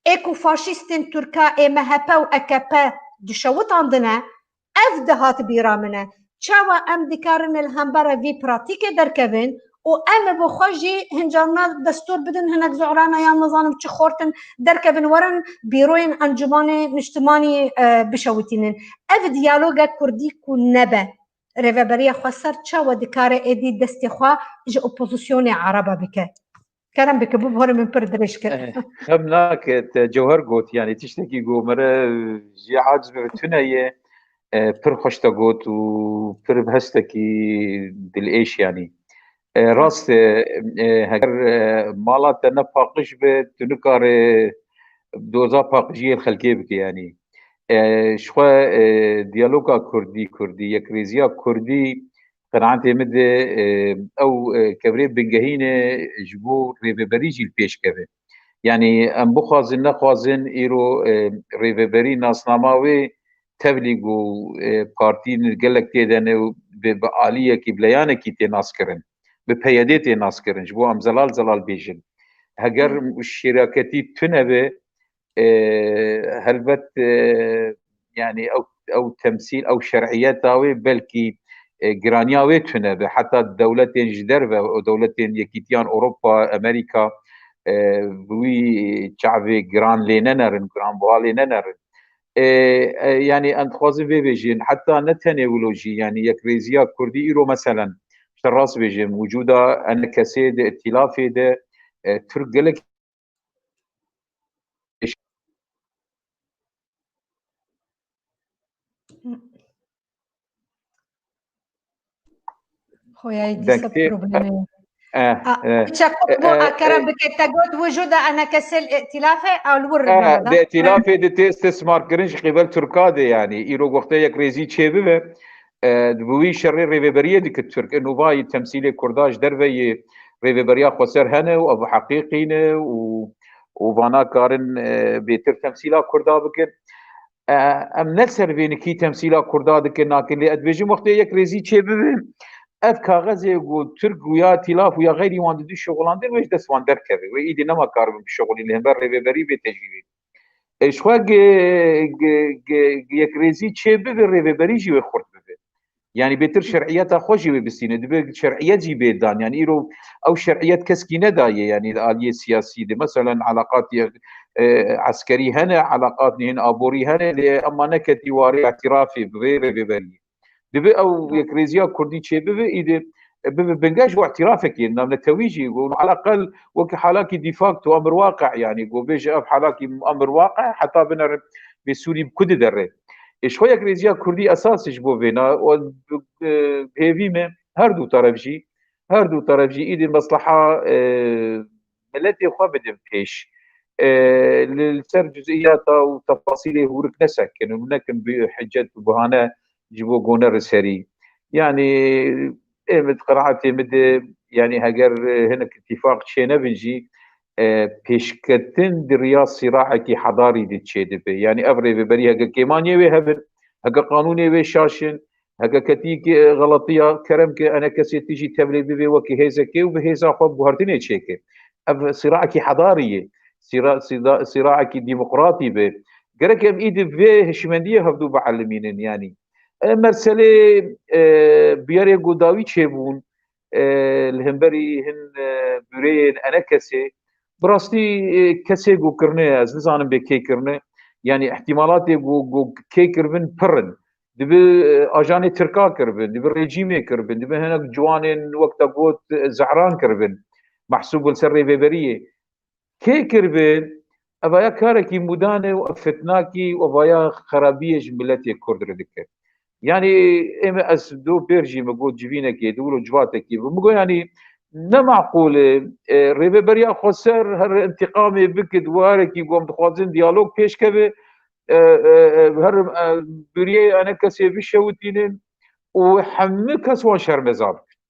ê ku faşîstên Tirka ê MHP û AKP dişewitandine, ev dihat bîra min e. Çawa em dikarin li hembera vî pratîkê derkevin û em bi xwe jî hincana destûr bidin, hinek zuhrana yan nizanim çi xortin derkevin, werin bîroyên Encûmanê Niştimanî, e, bişewitînin. Ev diyaloga Kurdî ku nebe, Rêveberiya Xweser çawa dikare êdî destê xwe ji opozisyonê Ereba bike? Kerem bike, bibore min pir dirêj kir. Eh, xem nake, te cewher got, yanî tiştekî ku mere jê aciz bibe tune ye, eh, pir xweş te got û pir bi hestekî dilêş, yanî. Eh, rast e, eh, heger, eh, mala te ne paqij be, tu nikare doza paqijiyê li xelkê bike, yanî. Eh, ji xwe, eh, diyaloga Kurdî, Kurdî, yekrêziya Kurdî, qenaetê min de, e, ew, e, kevirê bingehîn e ji bo rêveberî jî li pêş keve. Yanî em bixwazin, nexwazin, îro, e, rêveberî nasnama wê tevlî ku, e, partî gelek tê de ne û bi, bi aliyekî, bi leyanekî tê naskirin. Bi PYDê tê naskirin. Ji bo em zelal zelal bêjin. Heger Hmm. şêraketî tune be, e, helbet, e, yanî ew, ew temsîl, ew şer'iyeta wê belkî, e, giraniya wê tune be. Heta dewletên ji derve, û dewletên Yekîtiyan Ewropa, Amerîka, e, bi wî çavê giran lê nenerin, giranbuha lê nenerin. E, e, yanî em dixwazin vê bêjin, heta ne tenê wilo jî, yanî yekrêziya Kurdî îro meselen, ji te rast bêjim, wicûda ENKSê de, îtîlafê de, e, Tirk gelek Xoyayê dîsa Dengtê- problemê. Eh, A, eh, çaxo eh, bo eh, a kerem eh, bike, te got wicûda ENKSê li îtîlafê, a li wir eh, rûnada. Di îtîlafê de tê istismar kirin ji qîbel Tirka de, yanî îro wextê yekrêzî çêbibe, e, bi wî şerê rêveberiyê dike Tirk. Nûvayî temsîlê Kurda ji derve yê rêveberiya xweser hene û ev heqîqî ne û, û vana karin, e, bêtir temsîla Kurda bikin. E, em ne ser vê nikî temsîla Kurda dikin, nakin, lê ez dibêjim wextê yekrêzî çêbibe, Ev kaxezê ku Tirk û ya Tîlaf û ya xeyrî wan didî şixulandin, wê ji dest wan derkeve. Wê îdî nema karibin bişixulîn li hember rêveberî vê tecrîbê. E, ji xwe gi-, gi-, gi-, gi yekrêzî çê bibe, rêveberî jî wê xurt bibe. Yanî bêtir şer'iyeta xwe jî wê bistîne. Dibe şer'iyet jî bê dan. Yanî îro ew şer'iyet keskî nedaye, yanî li aliyê siyasî de. Meselen, elaqatî, e, eskerî hene, elaqatî hin aborî hene, lê ema neketî warê îtirafê bi vê rêveberiyê. Dibe ew yekrêziya kurdî çêbibe, îdî bibe bingeş û îtirafekê navnetewî jî, û eleqel wekî halakî de facto emir waqe, yanî ku bêje ev halakî emir waqe, heta binere bê Sûrî bi ku diderê. Ê, ji xwe yekrêziya kurdî esas e ji bo vêna, û bi, bi hêvî me her du teref jî, her du teref jî îdî mesleha, e, miletê xwe bidin pêş. E, li, li ser cuzîyata û tefasîlê hûrik nesekin û nekin bi hicet û bahane ji bo gone riserî. Yanî ê min di qenaetê min de, yanî heger, e, hinek îtîfaq çênebin jî, e, pêşketin di riya sîraekî hedarî de çêdibe. Yanî ev rêveberiya heke kêmaniyê wê hebin, heke qanûnê wê şaş in, heke ketiyekî, e, xeletiya, kerem ke enekesê tu jî tevlê bivê wekî hêzekê û bi hêza xwe guhertinê çêke. Ev sîraekî hedarî ye. Sîra-, sîda-, sîraekî demokratî be. Gerek em îdî vê hişmendiyê hevdû bielmînin, yanî. E, meselê, e, biyarê ku dawî çêbûn, e, li hemberî hin, e, bûreyên enekesê, bi rastî, e, kesê ku kirine, ez nizanim bê kê kirine, yanî ihtimalatê ku, ku kê kiribin pir in. Dibe, e, ajanê Tirka kiribin, dibe rejîmê kiribin, dibe hinek ciwanên wek te got, e, Zehran kiribin. Mehsûb li ser rêveberiyê. Kê kiribin, evaya karekî mûdan e û ev fitnakî û evaya xerabiyê ji miletê Kurd re dike. Yanî ê me ez do pêr jî me got civînekê, di wilo civatekî bi. Min got, yanî ne maqûl e, e, rêveberiya xweser her întîqamê bike, di warekî ku em dixwazin diyalog pêş keve, e, e, e, her, e, bûriyê enekesê bişewitînin û hemû kes wan şermeza bikin.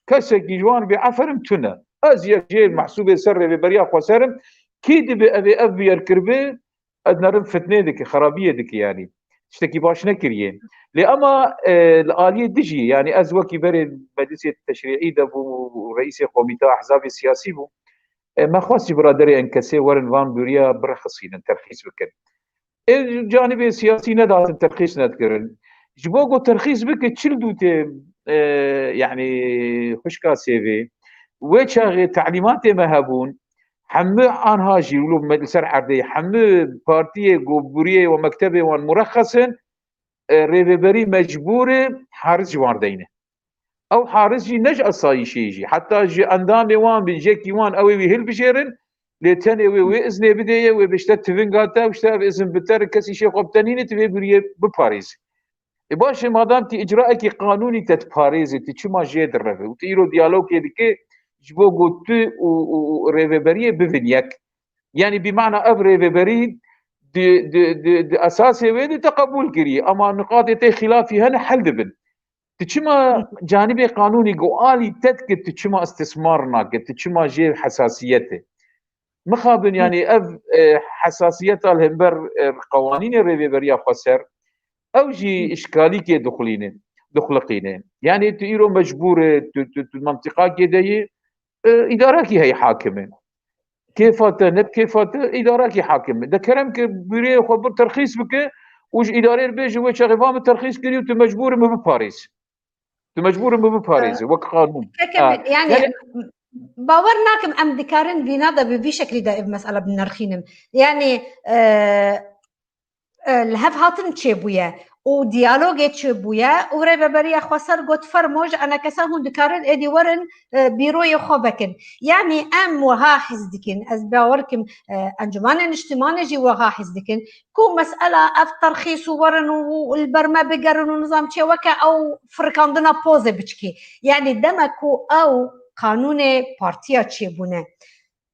Kesekî ji wan bê eferim tune. Ez yek jê mehsûbê ser rêveberiya xweser im. Kî dibe ev ê ev biyar kiribe, ez nerim fitnê dike, xerabiyê dike yanî. Tiştekî baş nekiriye. Lê ema, e, li aliyê dijî, yanî ez wekî berê meclisê teşrîî de bû, reîsê komîta ehzabê siyasî bû. E, me xwest jî biraderê enkesê werin van bûriya birexisînin, terxîs bikin. Ê, canibê siyasî nedatin terxîs nedikirin. Ji bo ku terxîs bike, çil dûtê, e, yanî xwişka sêvê. Wê çaxê telîmatê me hebûn, hemû anha jî wilo me li ser erdê, hemû partiyê ku bûriyê û mektebê wan murexes in, e, rêveberî mecbûr e haric ji wan deyne. Ew haric jî ne ji asayîşê jî, heta ji endamê wan bin, jekî wan ew ê wî hilbijêrin, lê tenê wê wê iznê bidê ye, wê bişte tivinga te, işte ev izin bi te re kesî şê xwe bi te nîne, tu vê bûriyê biparêzî. E baş e, madam tu îcraekî qanûnî te diparêzê, tu çima jê direve? Û tu îro diyalogê dike ji bo ku tu û, û, û rêveberiyê bivin yek. Yanî bi mana ev rêveberî di, di, di, di esasê wê de te qebûl kiriye. Ama niqatê tê xilafî hene hel dibin. Tu çima canibê qanûnî ku alî te dike, tu çima istismar nake, tu çima jê hesasiyet e? Mixabin, yanî ev, e, hesasiyeta li hember, e, qewanînê rêveberiya xweser, ew jî îşkalîkê dixulîne, dixuliqîne. Yanî tu îro mecbûr e, tu, tu, tu mentiqakê de yî, e, îdarekî heye hakim e. Kêfa te, ne bi kêfa te, îdarekî hakim e. De kerem ke bûreyê xwe bir terxîs bike û ji îdarê re bêje, wê çaxê va min terxîs kiriye û tu mecbûr e min biparêz. Tu mecbûr e min biparêze, wek qanûn. Peki, ha, yanî, yanî, bawer nakim em dikarin vîna de bi vî şeklî de ev mesela binirxînin. Yanî, e, e, li hev hatin çêbûye û diyalogê çêbûye û rêveberiya xweser got, fermo ji enekesa hûn dikarin êdî werin, e, bîroyê xwe vekin. Yanî em wiha hîs dikin, ez bawer kim, e, Encûmenê Niştimanê jî wiha hîs dikin ku mesela ev terxîs û werin û, û li ber me bigerin û nizam çê weke ew firikandina pozê biçikê. Yanî demek ku ew qanûnê partiya çêbûne.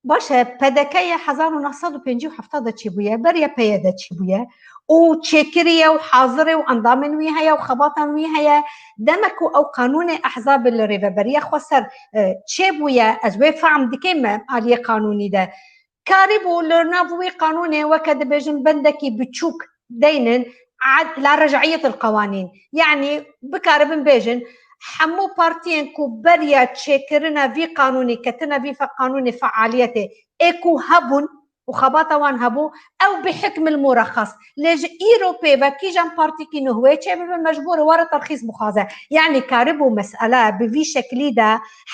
Baş e, P D K yê hezar û neh sed û pêncî û heft de çêbûye, ber Y P G de çêbûye û çêkiriye û hazir e û endamên wî heye û xebatan wî heye. Demek ku ew qanûnê ehzabê li rêveberiya xweser, e, çêbûye, ez wê fehm dikim me aliyê qanûnî de. Karîbû li nav wî qanûnê weke dibêjin bendekî biçûk deynin, ad-, la rej'iyetil qewanîn. Yanî bikaribin bêjin, hemû partiyên ku beriya çêkirina vî qanûnî ketine vî fe-, qanûnê fealiyetê ê ku hebûn û xebata wan hebû, ew bi hikmil muraxas. Lê ji îro pê ve kîjan partîkî nuh wê çêbibe mecbûr e were terxîs bixwaze. Yanî karibû mesele bi vî şeklî de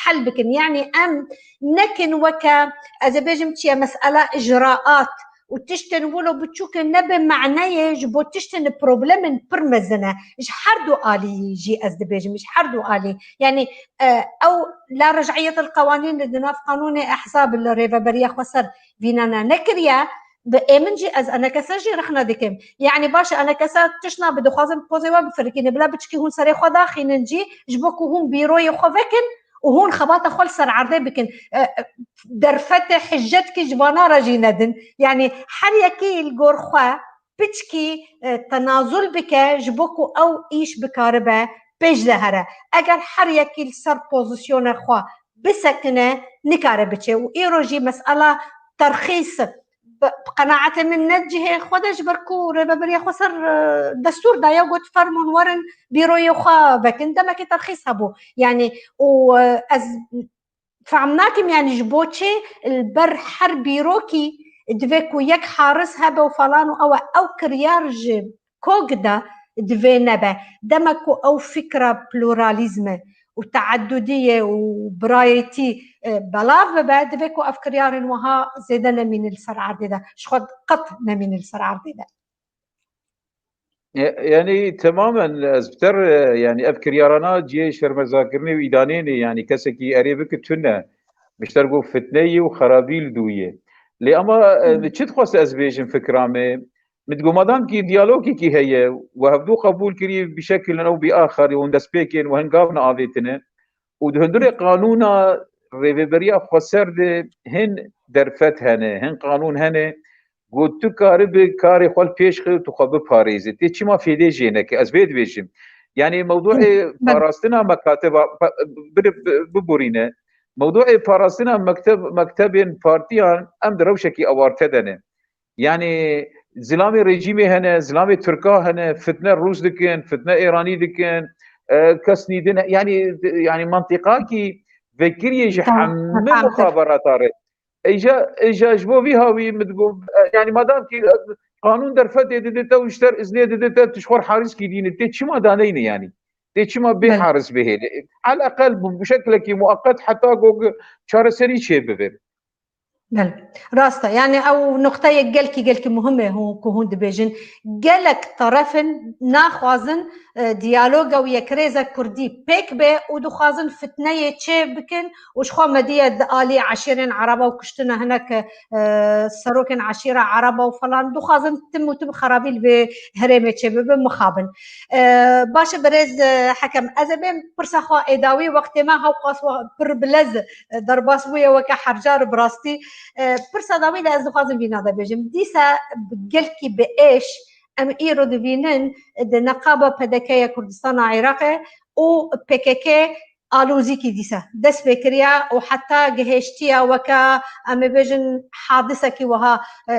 hel bikin. Yanî em nekin weke, ez ê bêjim çi ye, mesela icraat û tiştên wilo biçûk in nebe maneyê ji bo tiştên problemên pir mezin e. Ji her du alî jî ez dibêjim, ji her du alî. Yanî, e, ew la rej'iyetil qewanîn li di nav qanûnê ehzab li rêveberiya xweser vînana nekiriye, bi ê min jî ez enekese jî rexne dikim. Yanî baş e, enekese tişt nabe, dixwazin pozê we bifirikîne. Bila biçikî hûn serê xwe daxînin jî, ji bo ku hûn bîroyê xwe vekin û hûn xebata xwe li ser erdê bikin. E, e, derfetê hiccetkî ji vana re jî nedin. Yanî her yekî li gor xwe piçkî, e, tenazul bike ji bo ku ew îş bikaribe pêş de here. Eger her yekî li ser pozisyona xwe bisekine, nikare biçe. Û îro jî mesela terxîs bi, bi qenaetê min ne cihê xwe de, ji ber ku Rêveberiya Xweser, e, destûr daye, got, fermûn werin bîroyê xwe vekin. Demekê terxîs hebû. Yanî û, e, ez fehm nakim, yanî ji bo çi li ber her bîrokî divê ku yek haris hebe û falan û ew e, ew kiryar ji kog de divê nebe. Dema ku ew fikra pluralîzmê û teedudiyê û birayetî, e, belav bibe, divê ku ev kiryarên wiha zêde nemînin li ser erdê de. Ji xwe qet nemînin li ser erdê de. E, yanî temamen ez bi te re, yanî ev kiryarana cihê şermezarkirinê û îdanê ne, yanî kesekî erê bike tune. Bi ji te re got fitneyê û xerabî li dû ye. Lê ama, e, Hmm. çi dixwest ez bêjim fikra me? Min digot madam kî diyalogekî heye, we hevdû qebûl kirî bi şekilin ew bi axerî hûn destpêkên we hin gavna avêtine. Û di hundirê qanûna rêveberiya xweser de hin derfet hene, hin qanûn hene, ku tu karibe karê xwe li pêş xi, tu xwe biparêze. Tê çima fêdê jê neke? Ez vê dibêjim. Yanî mewduê Hı, ben- parastina mekateba, pa-, biri-, bi-, biborîne. Mewduê parastina mekteb-, mektebên partiyan em di rewşekî awarte de ne. Yanî zilamê rejîmê hene, zilamê Tirka hene, fitne Rûs dikin, fitne Êranî dikin, e, kes nîdin, yanî, yanî mantîqakî vekiriyê ji Tamam, hemî tamam. muxaberata re. Îja, îja ji bo vî hawî min digot, e, yanî madam kî, e, qanûn derfetê dide te û ji te re iznê dide te tu ji xwe re haris kî dînî. Tê çima daneyne yanî? Tê çima bê Belê. haris bihêle? Al eqel bi, bi şeklekî mueqet heta ku çareserî çê bibe. Belê. Rast e. Yanî ew nuqteyek gelkî, gelkî muhim e hûn, ku hûn dibêjin. Gelek terefin naxwazin, e, diyaloga û yekrêza kurdî pêk be û dixwazin fitneyê çê bikin û ji xwe mediye di alî eşîrên ereba û kuştina hinek, e, serokên eşîra ereba û falan dixwazin tim û tim xerabî li vê herêmê çê bibe, mixabin. E, baş e birêz, e, Hekem, ez ê bêm pirsa xwe ê dawî, wextê me hewqas we pir bilez, e, derbas bûye weke her car bi rastî. E, pirsa dawî de ez dixwazim vîna de bêjim. Dîsa bi gelkî bi êş em îro dibînin di neqaba P D K ya Kurdistana Iraqê û P K K alozîkî dîsa dest pê kiriye û heta gihêştiye weke, em ê bêjin, hadisekî wiha, e,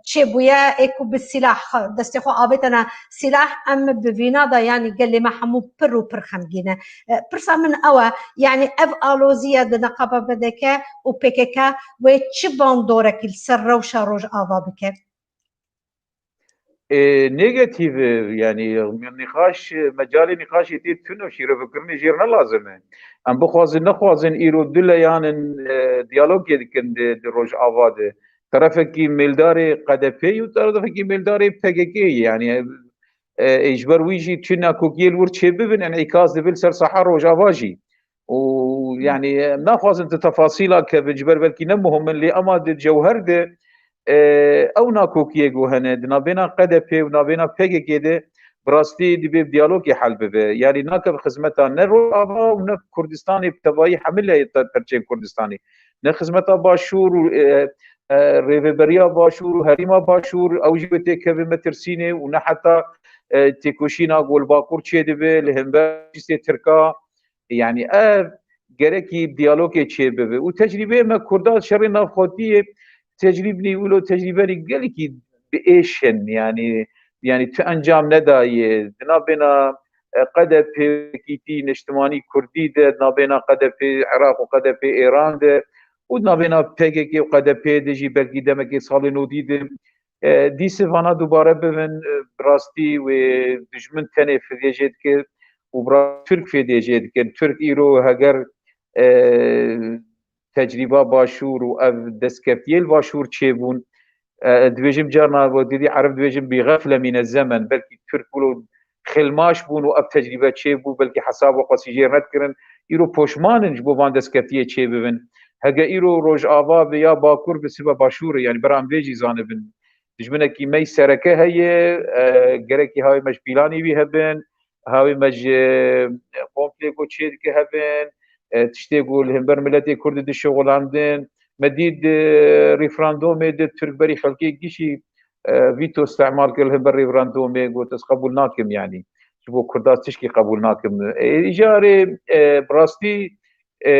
çêbûye, ê ku bi sîlah, destê xwe avêtene sîlah, em bi vîna de, yanî gelê me hemû pir û pir xemgîn e. E, pirsa min ew e, yanî ev aloziya di neqaba P D K û P K K wê çi bandorekî li ser rewşa Rojava bike? E, negatif, e, yanî nîqaş, e, mecalê nîqaşê tê tune, şîrovekirinê jê re ne lazim e. Em bixwazin nexwazin îro du leyan in, e, diyalogê dikin di, di Rojava de. Terefekî mêldarê Q D P û terefekî mêldarê P K K ye. Yanî, e, e, ji ber wî jî çi nakokiyê li wir çêbibin, enîkas dibe li ser saha Rojava jî. Û, Hı. yanî, em naxwazin tu tefasîla kevin, ji ber belkî ne muhim in, lê ema di cewher de, e, ew nakokiyê ku hene, di navbêna Q D P û navbêna P K K de, bi rastî divê bi diyalogê hel bibe. Yanî nake bi xizmeta ne Rojava û ne Kurdistanê bi tevayî hemî lê te-, perçên Kurdistanê. Ne xizmeta Başûr û, e, e, rêveberiya Başûr û herêma Başûr, ew jî wê têkeve metirsînê û ne heta, e, têkoşîna ku li Bakur çêdibe, li hember faşîstê Tirka, Yanî ev gerekî diyalogê çêbibe. Û tecrîbeyê me Kurda şerê navxwetiyê tecrîbnî wilo tecrîbenî gelekî bi êş in. Yanî, yanî tu encam nedaye. Di navbêna, e, Q D P yekîtî niştimanî kurdî de, di navbêna Q D P Iraq û Q D P Êran de û di navbêna P K K û Q D P de jî belkî demekê salên nodî de, e, dîse vana dubare bibin, e, bi rastî wê dijmin tenê fidê jê dike û bi ra-, Tirk fidê jê dikin. Tirk îro heger, e, tecrîba Başûr û ev destkeftiyê li Başûr çêbûn, e, dibêjim carna wek didî Ereb dibêjin bi xefle mîne zemen, belkî Tirk wilo xêlmaş bûn û ev tecrîbe çêbû, belkî hesab û qasî jê nedikirin. Îro poşman in ji bo van destkeftiyê çêbibin. Hege îro Rojava bi ya Bakur bi sibe Başûr e, yanî bera em vê jî zanibin. Dijminekî me yî sereke heye, e, gerekî hawê me ji pîlanî wî hebin, hawê me ji, e, komplê ku çêdike hebin, e, tiştê ku li hember miletê Kurd dişixulandin. Me dît, e, referandumê de Tirk berî xelkê gişî, e, vîto îstemal kir li hember referandumê, got, "Ez qebûl nakim, yanî ji bo Kurda tişkî qebûl nakim." E, îcarê, e, bi rastî, e,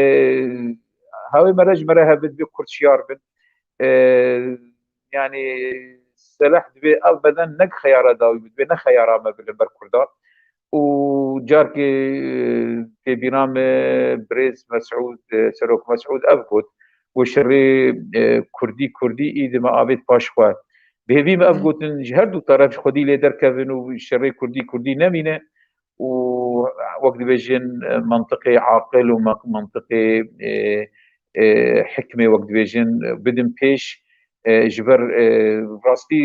hawê me re ji me re hebit bi Kurd şiyar bin. E, yanî seleh divê ev beden nek xeyara dawî bi, divê ne xeyara me bi li ber Kurdan. Û carkê, e, tê bîra me birêz Mesûd, e, Serok Mesûd ev got, û şerê, e, Kurdî, Kurdî î dime avêt paş xwe. Bi hêvî me ev gotin ji her du teref ji xwedî lê derkevin û şerê Kurdî, Kurdî nemîne. Û wek dibêjin, e, mantiqê aqil û ma-, mantiqê, e, e, hikmê wek dibêjin, e, bidin pêş, e, ji ber, e, rastî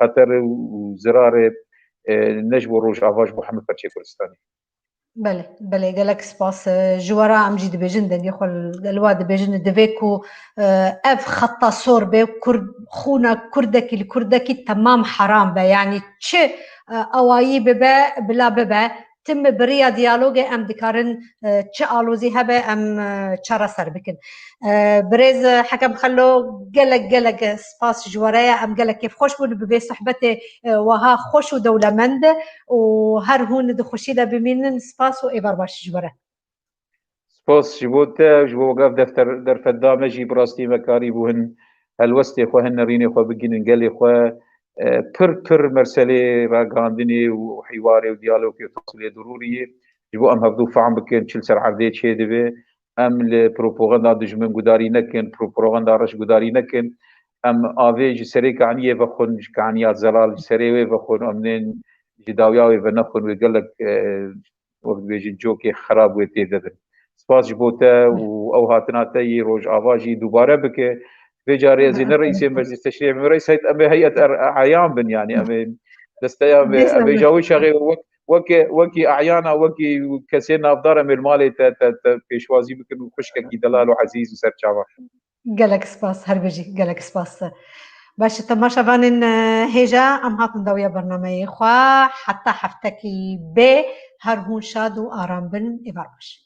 xeter û zirarê, e, ne ji bo Rojava, ji bo hemû perçê Kurdistanê. Belê, belê, gelek spas. E, ji we re em jî dibêjin dengê xwe li, li we dibêjin, divê ku, e, ev xeta sor be, Kurd, xûna Kurdekî li Kurdekî temam heram be. Yanî çi, e, awayî bibe, bila bibe, tim bi riya diyalogê em dikarin, e, çi alozî hebe em, e, çareser bikin. E, birêz Hekem Xelo, gelek, gelek spas ji we re ye. Em gelek kêfxweş bûn bi vê sohbetê, e, weha xweş û dewlemend û her hûn di xweşî de bimînin. Spas û êvar baş ji we re. Spas ji bo te, ji bo ev defter, derfet da me jî bi rastî me karî bû hin helwestê xwe, hin nerînê xwe bigihînin gelê xwe. E, pir, pir merselê ragihandinê û hîwarê û diyalogê û tasilê dirûrî ye. Ji bo em hevdû fehm bikin çi li ser erdê çêdibe. Em li propaganda dijmin gudarî nekin, propaganda reş gudarî nekin. Em avê ji serê kaniyê vexwin, ji kaniya zelal ji serê wê vexwin, em nên ji dawiya wê venexwin, wê gelek, e, wek dibêjin cokê xerab wê tê de bin. Spas ji bo te û ew hatina te yê Rojava jî dubare bike. Vê carê ez ê ne reîsê meclis teşrî, em ê reîs heyet, em ê heyet er-, eyan bin, yanî em ê desteya me, em ê ji wî çaxê wek, wekî, wekî eyana, wekî kesê navdar em ê li malê te, te, te pêşwazî bikin û xwişkekî delal û ezîz û serçava. Gelek spas, her bijî, gelek spas. Baş e, temaşevanên, e, hêja, em hatin dawiya bernameyê xwe. Heta heftekî bê, her hûn şad û aram bin. Êvar baş.